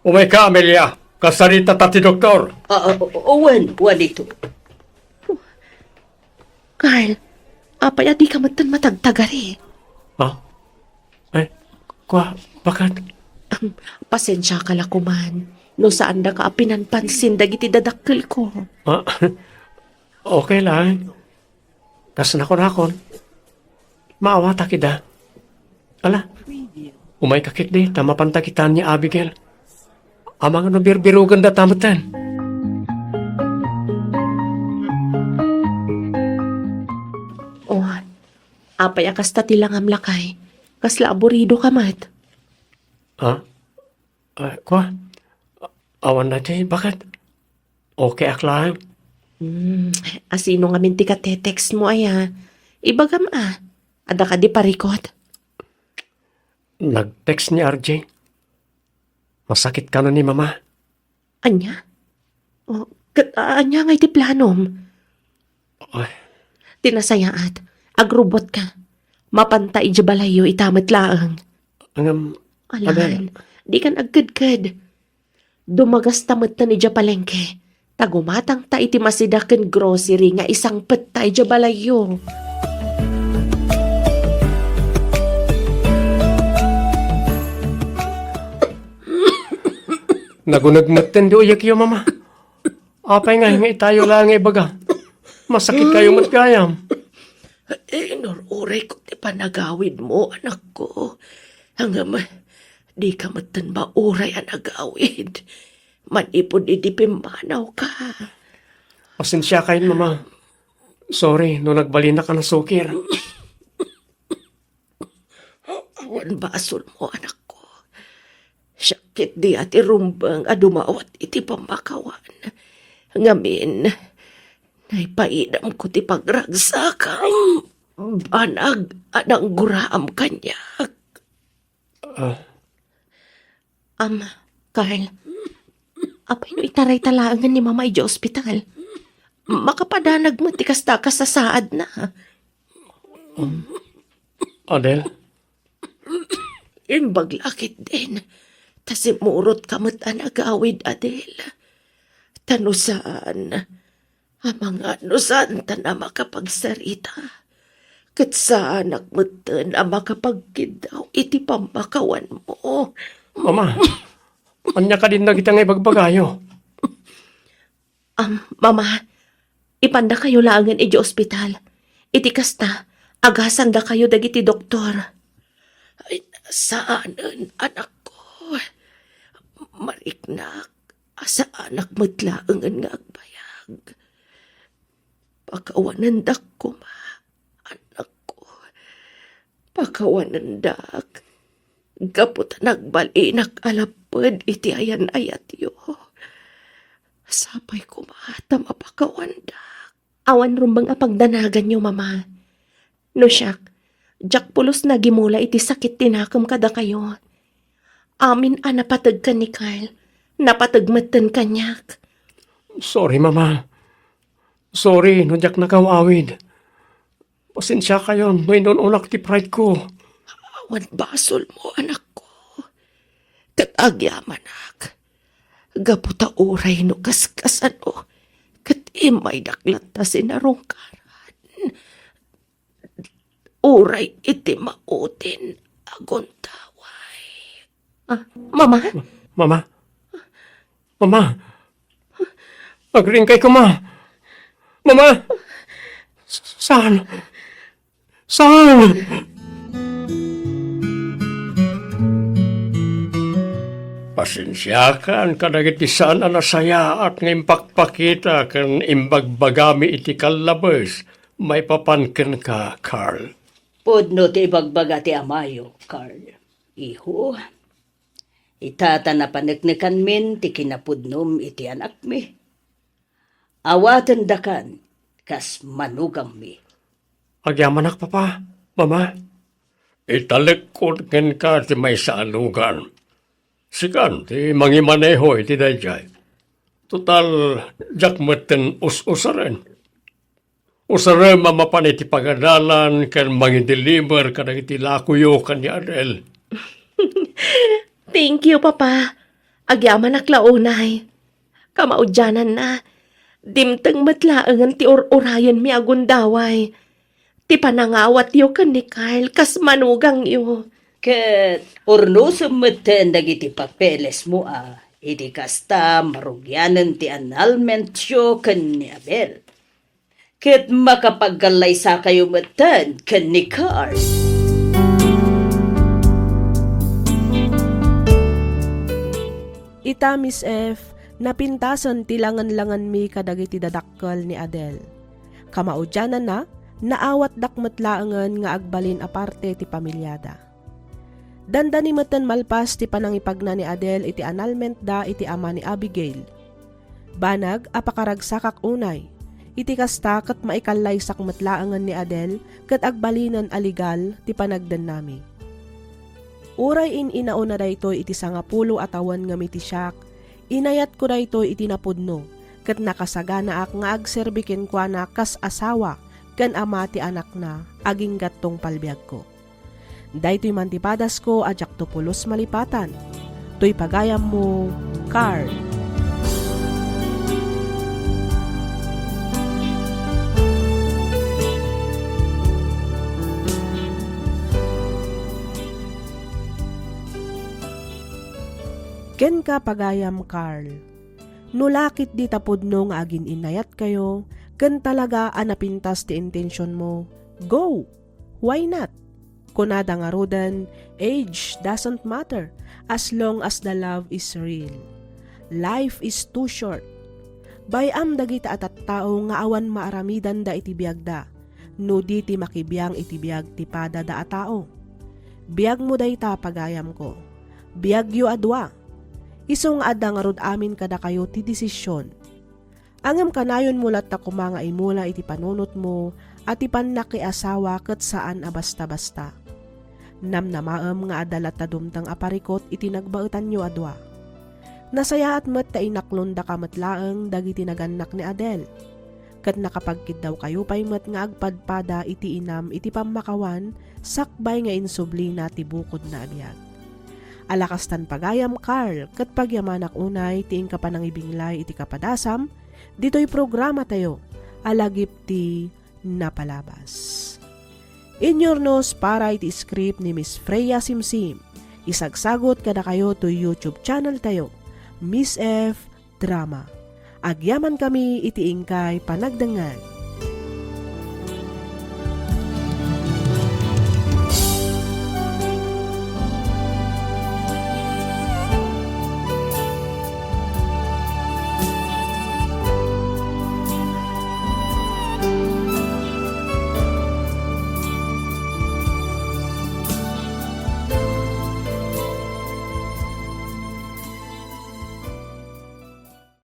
Umayka, Amelia. Kasaritata ti doktor. Ah, ah, o-, o-, wen, wen ito. Carl, apay a dika metten matagtagari? Ha? Eh, kua, baket? Am, pasensiaka la koman no saandaka a pinanpansin dagiti dadakkelko. Ah, okay lang. Kas nakunakon, maawatak ida. Ala, umayka ketdi ta mapanta kitaan ni Abigail. Amangan no birbirogenda ta metten. Oh, apay a kasta ti langam, lakay? Kasla aburidoka met? Ha? Ah, kua? Awan daytoy, baket? Okay ak laeng. Hmm, asino ngamin ti katetextmo aya? Ibagam a, adda kadi parikut? Nag-text ni R J. Masakit kano ni Mama. Ania? Oh, ket, a-, ania ngay ti planom? Ay. Ti nasayaat, agrubotka. Mapanta idiay balayyo ita met laeng. Ngem, Alan, Adel, dikan agkedked. Dumagasta metten idiay palengke. Ta gumatangta iti masida ken grocery nga isangpetta idiay balayyo. Naguneg metten ti uyekyo, Mama. Apay nga, nga itayo laeng nga ibaga? Masakit kayo met gayam. Inur-urayko ti panagawidmo, anakko. Ngem, dika metten mauray a nagawid. Manipud idi pimmanawka. Pasensiakayon, Mama. Sorry no nagbalinak a nasukir. Awan basolmo, anakko. Siak ketdi a ti rumbeng a dumawat iti pammakawan. Ngamin, naipaidamko ti pagragsakam. Banag a nangguraam kaniak. Ah. Am, Carl, apay no itarayta laengen ni Mama idiay ospital? Makapadanag met ti kasta a kasasaadna. Adel? Imbag la ketdin, ta simmurotka met a nagawid, Adel. Ta no saan, amangan no saantan a makapagsarita, ket saanak metten a makapagkiddaw iti pammakawanmo. Mama, ania kadin dagita nga ibagbagayo? Am, Mama, ipandakayo laengen idiay ospital. Iti kasta, agasandakayo dagiti doktor. Ay, saanen, anakko. Mariknak, a saanak met laengen nga agbayag. Pakawanendak koma, anakko. Pakawanendak. Gapu ta nagbalinak a lapped iti ayan-ayatyo. Sapay koma ta mapakawandak. Awan rumbeng a pagdanaganyo, Mama. No siak, diak pulos nagimula iti sakit ti nakem kadakayo. Amin a napateg ken ni Carl, napateg metten kaniak. Sorry, Mama. Sorry no diak nakaw-awid. Pasensiakayon no inun-unak ti pride ko. Awan basolmo, anakko. Ket agyamanak, gapu ta uray no kaskasano, ket immaydak latta sinarungkaran. Uray iti maudin a gundaway. Ah, Mama? Ma-, Mama? Mama? Agringkay koma. Mama? S-, saan? Saan? Pasensiakan kadagiti saan a nasayaat nga impakpakita ken imbagbagami iti kallabes maipapan kenka, Carl. Pudno ti ibagbaga ti amayo, Carl. Iho, ita ta napaneknekanmin ti kinapudnom iti anakmi. Awatendakan kas manugangmi. Agyamanak, Papa, Mama. Italekkon kenka ti maysa a nugan. Sikan ti mangimaneho iti daydiay. Total, diak metten us-usaren. Usarem a mapan iti pagadalan ken mangideliver kadagiti lakoyo ken ni Adel. Thank you, Papa. Agyamanak la unay. Kamaudiananna, dimteng met laengen ti ur-urayenmi a gundaway. Ti panangawatyo ken ni Carl kas manugangyo. Ket urnosem metten dagiti papelesmo a iti kasta marugianen ti annulmentyo ken ni Abel. Ket makapagkallaysakayo metten ken ni Carl. Ita, Miss F, napintasen ti langenlangenmi kadagiti dadakkel ni Adel. Kamaudiananna, naawatdak met laengen nga agbalin a parte ti pamiliada. Dandani metten malpas ti panangipagna ni Adel iti annulmentda iti ama ni Abigail. Banag a pakaragsakak unay. Iti kasta ket maikallaysak met laengen ni Adel ket agbalinen a legal ti panagdennami. Uray in-inauna daytoy iti sangapulo a tawen ngem iti siak, inayatko daytoy iti napudno ket nakasaganaak nga agserbi kenkuana kas asawa ken ama ti anakna agingga tungpal biagko. Daytoy man ti padasko a diakto pulos malipatan. Toy pagayammo, Carl. Kenka, pagayam Carl, no lakit dita pudno nga agin-innayatkayo, ken talaga a napintas ti intensionmo, Go! Why not? Kunada ngaruden, age doesn't matter as long as the love is real. Life is too short. Bay-am dagita a tattao nga awan maaramidanda iti biagda, no di ti makibiang iti biag ti padada a tao. Biagmo dayta, pagayamko. Biagyo a dua. Isu nga adda ngarud amin kadakayo ti desisyon. Ngem kanayonmo latta koma nga imula iti panunotmo a ti pannakiasawa ket saan a basta-basta. Namnamaem nga adda latta dumteng a parikut iti nagbaetanyo a dua. Nasayaat met ta inaklondaka met laeng dagiti nagannak ni Adel. Ket nakapagkiddawkayo pay met nga agpadpada iti inam iti pammakawan sakbay nga insublina ti bukodna a biag. Ala kastan pagayam, Carl, ket pagyamanak unay ti inka panangibinglay iti kapadasam ditoy programatayo a Lagip ti Napalabas. Inyurnos para iti script ni Miss Freya Simsim. Isagsagut kadakayo toy YouTube channel tayo, Miss F Drama. Agyaman kami iti inkay panagdengngeg.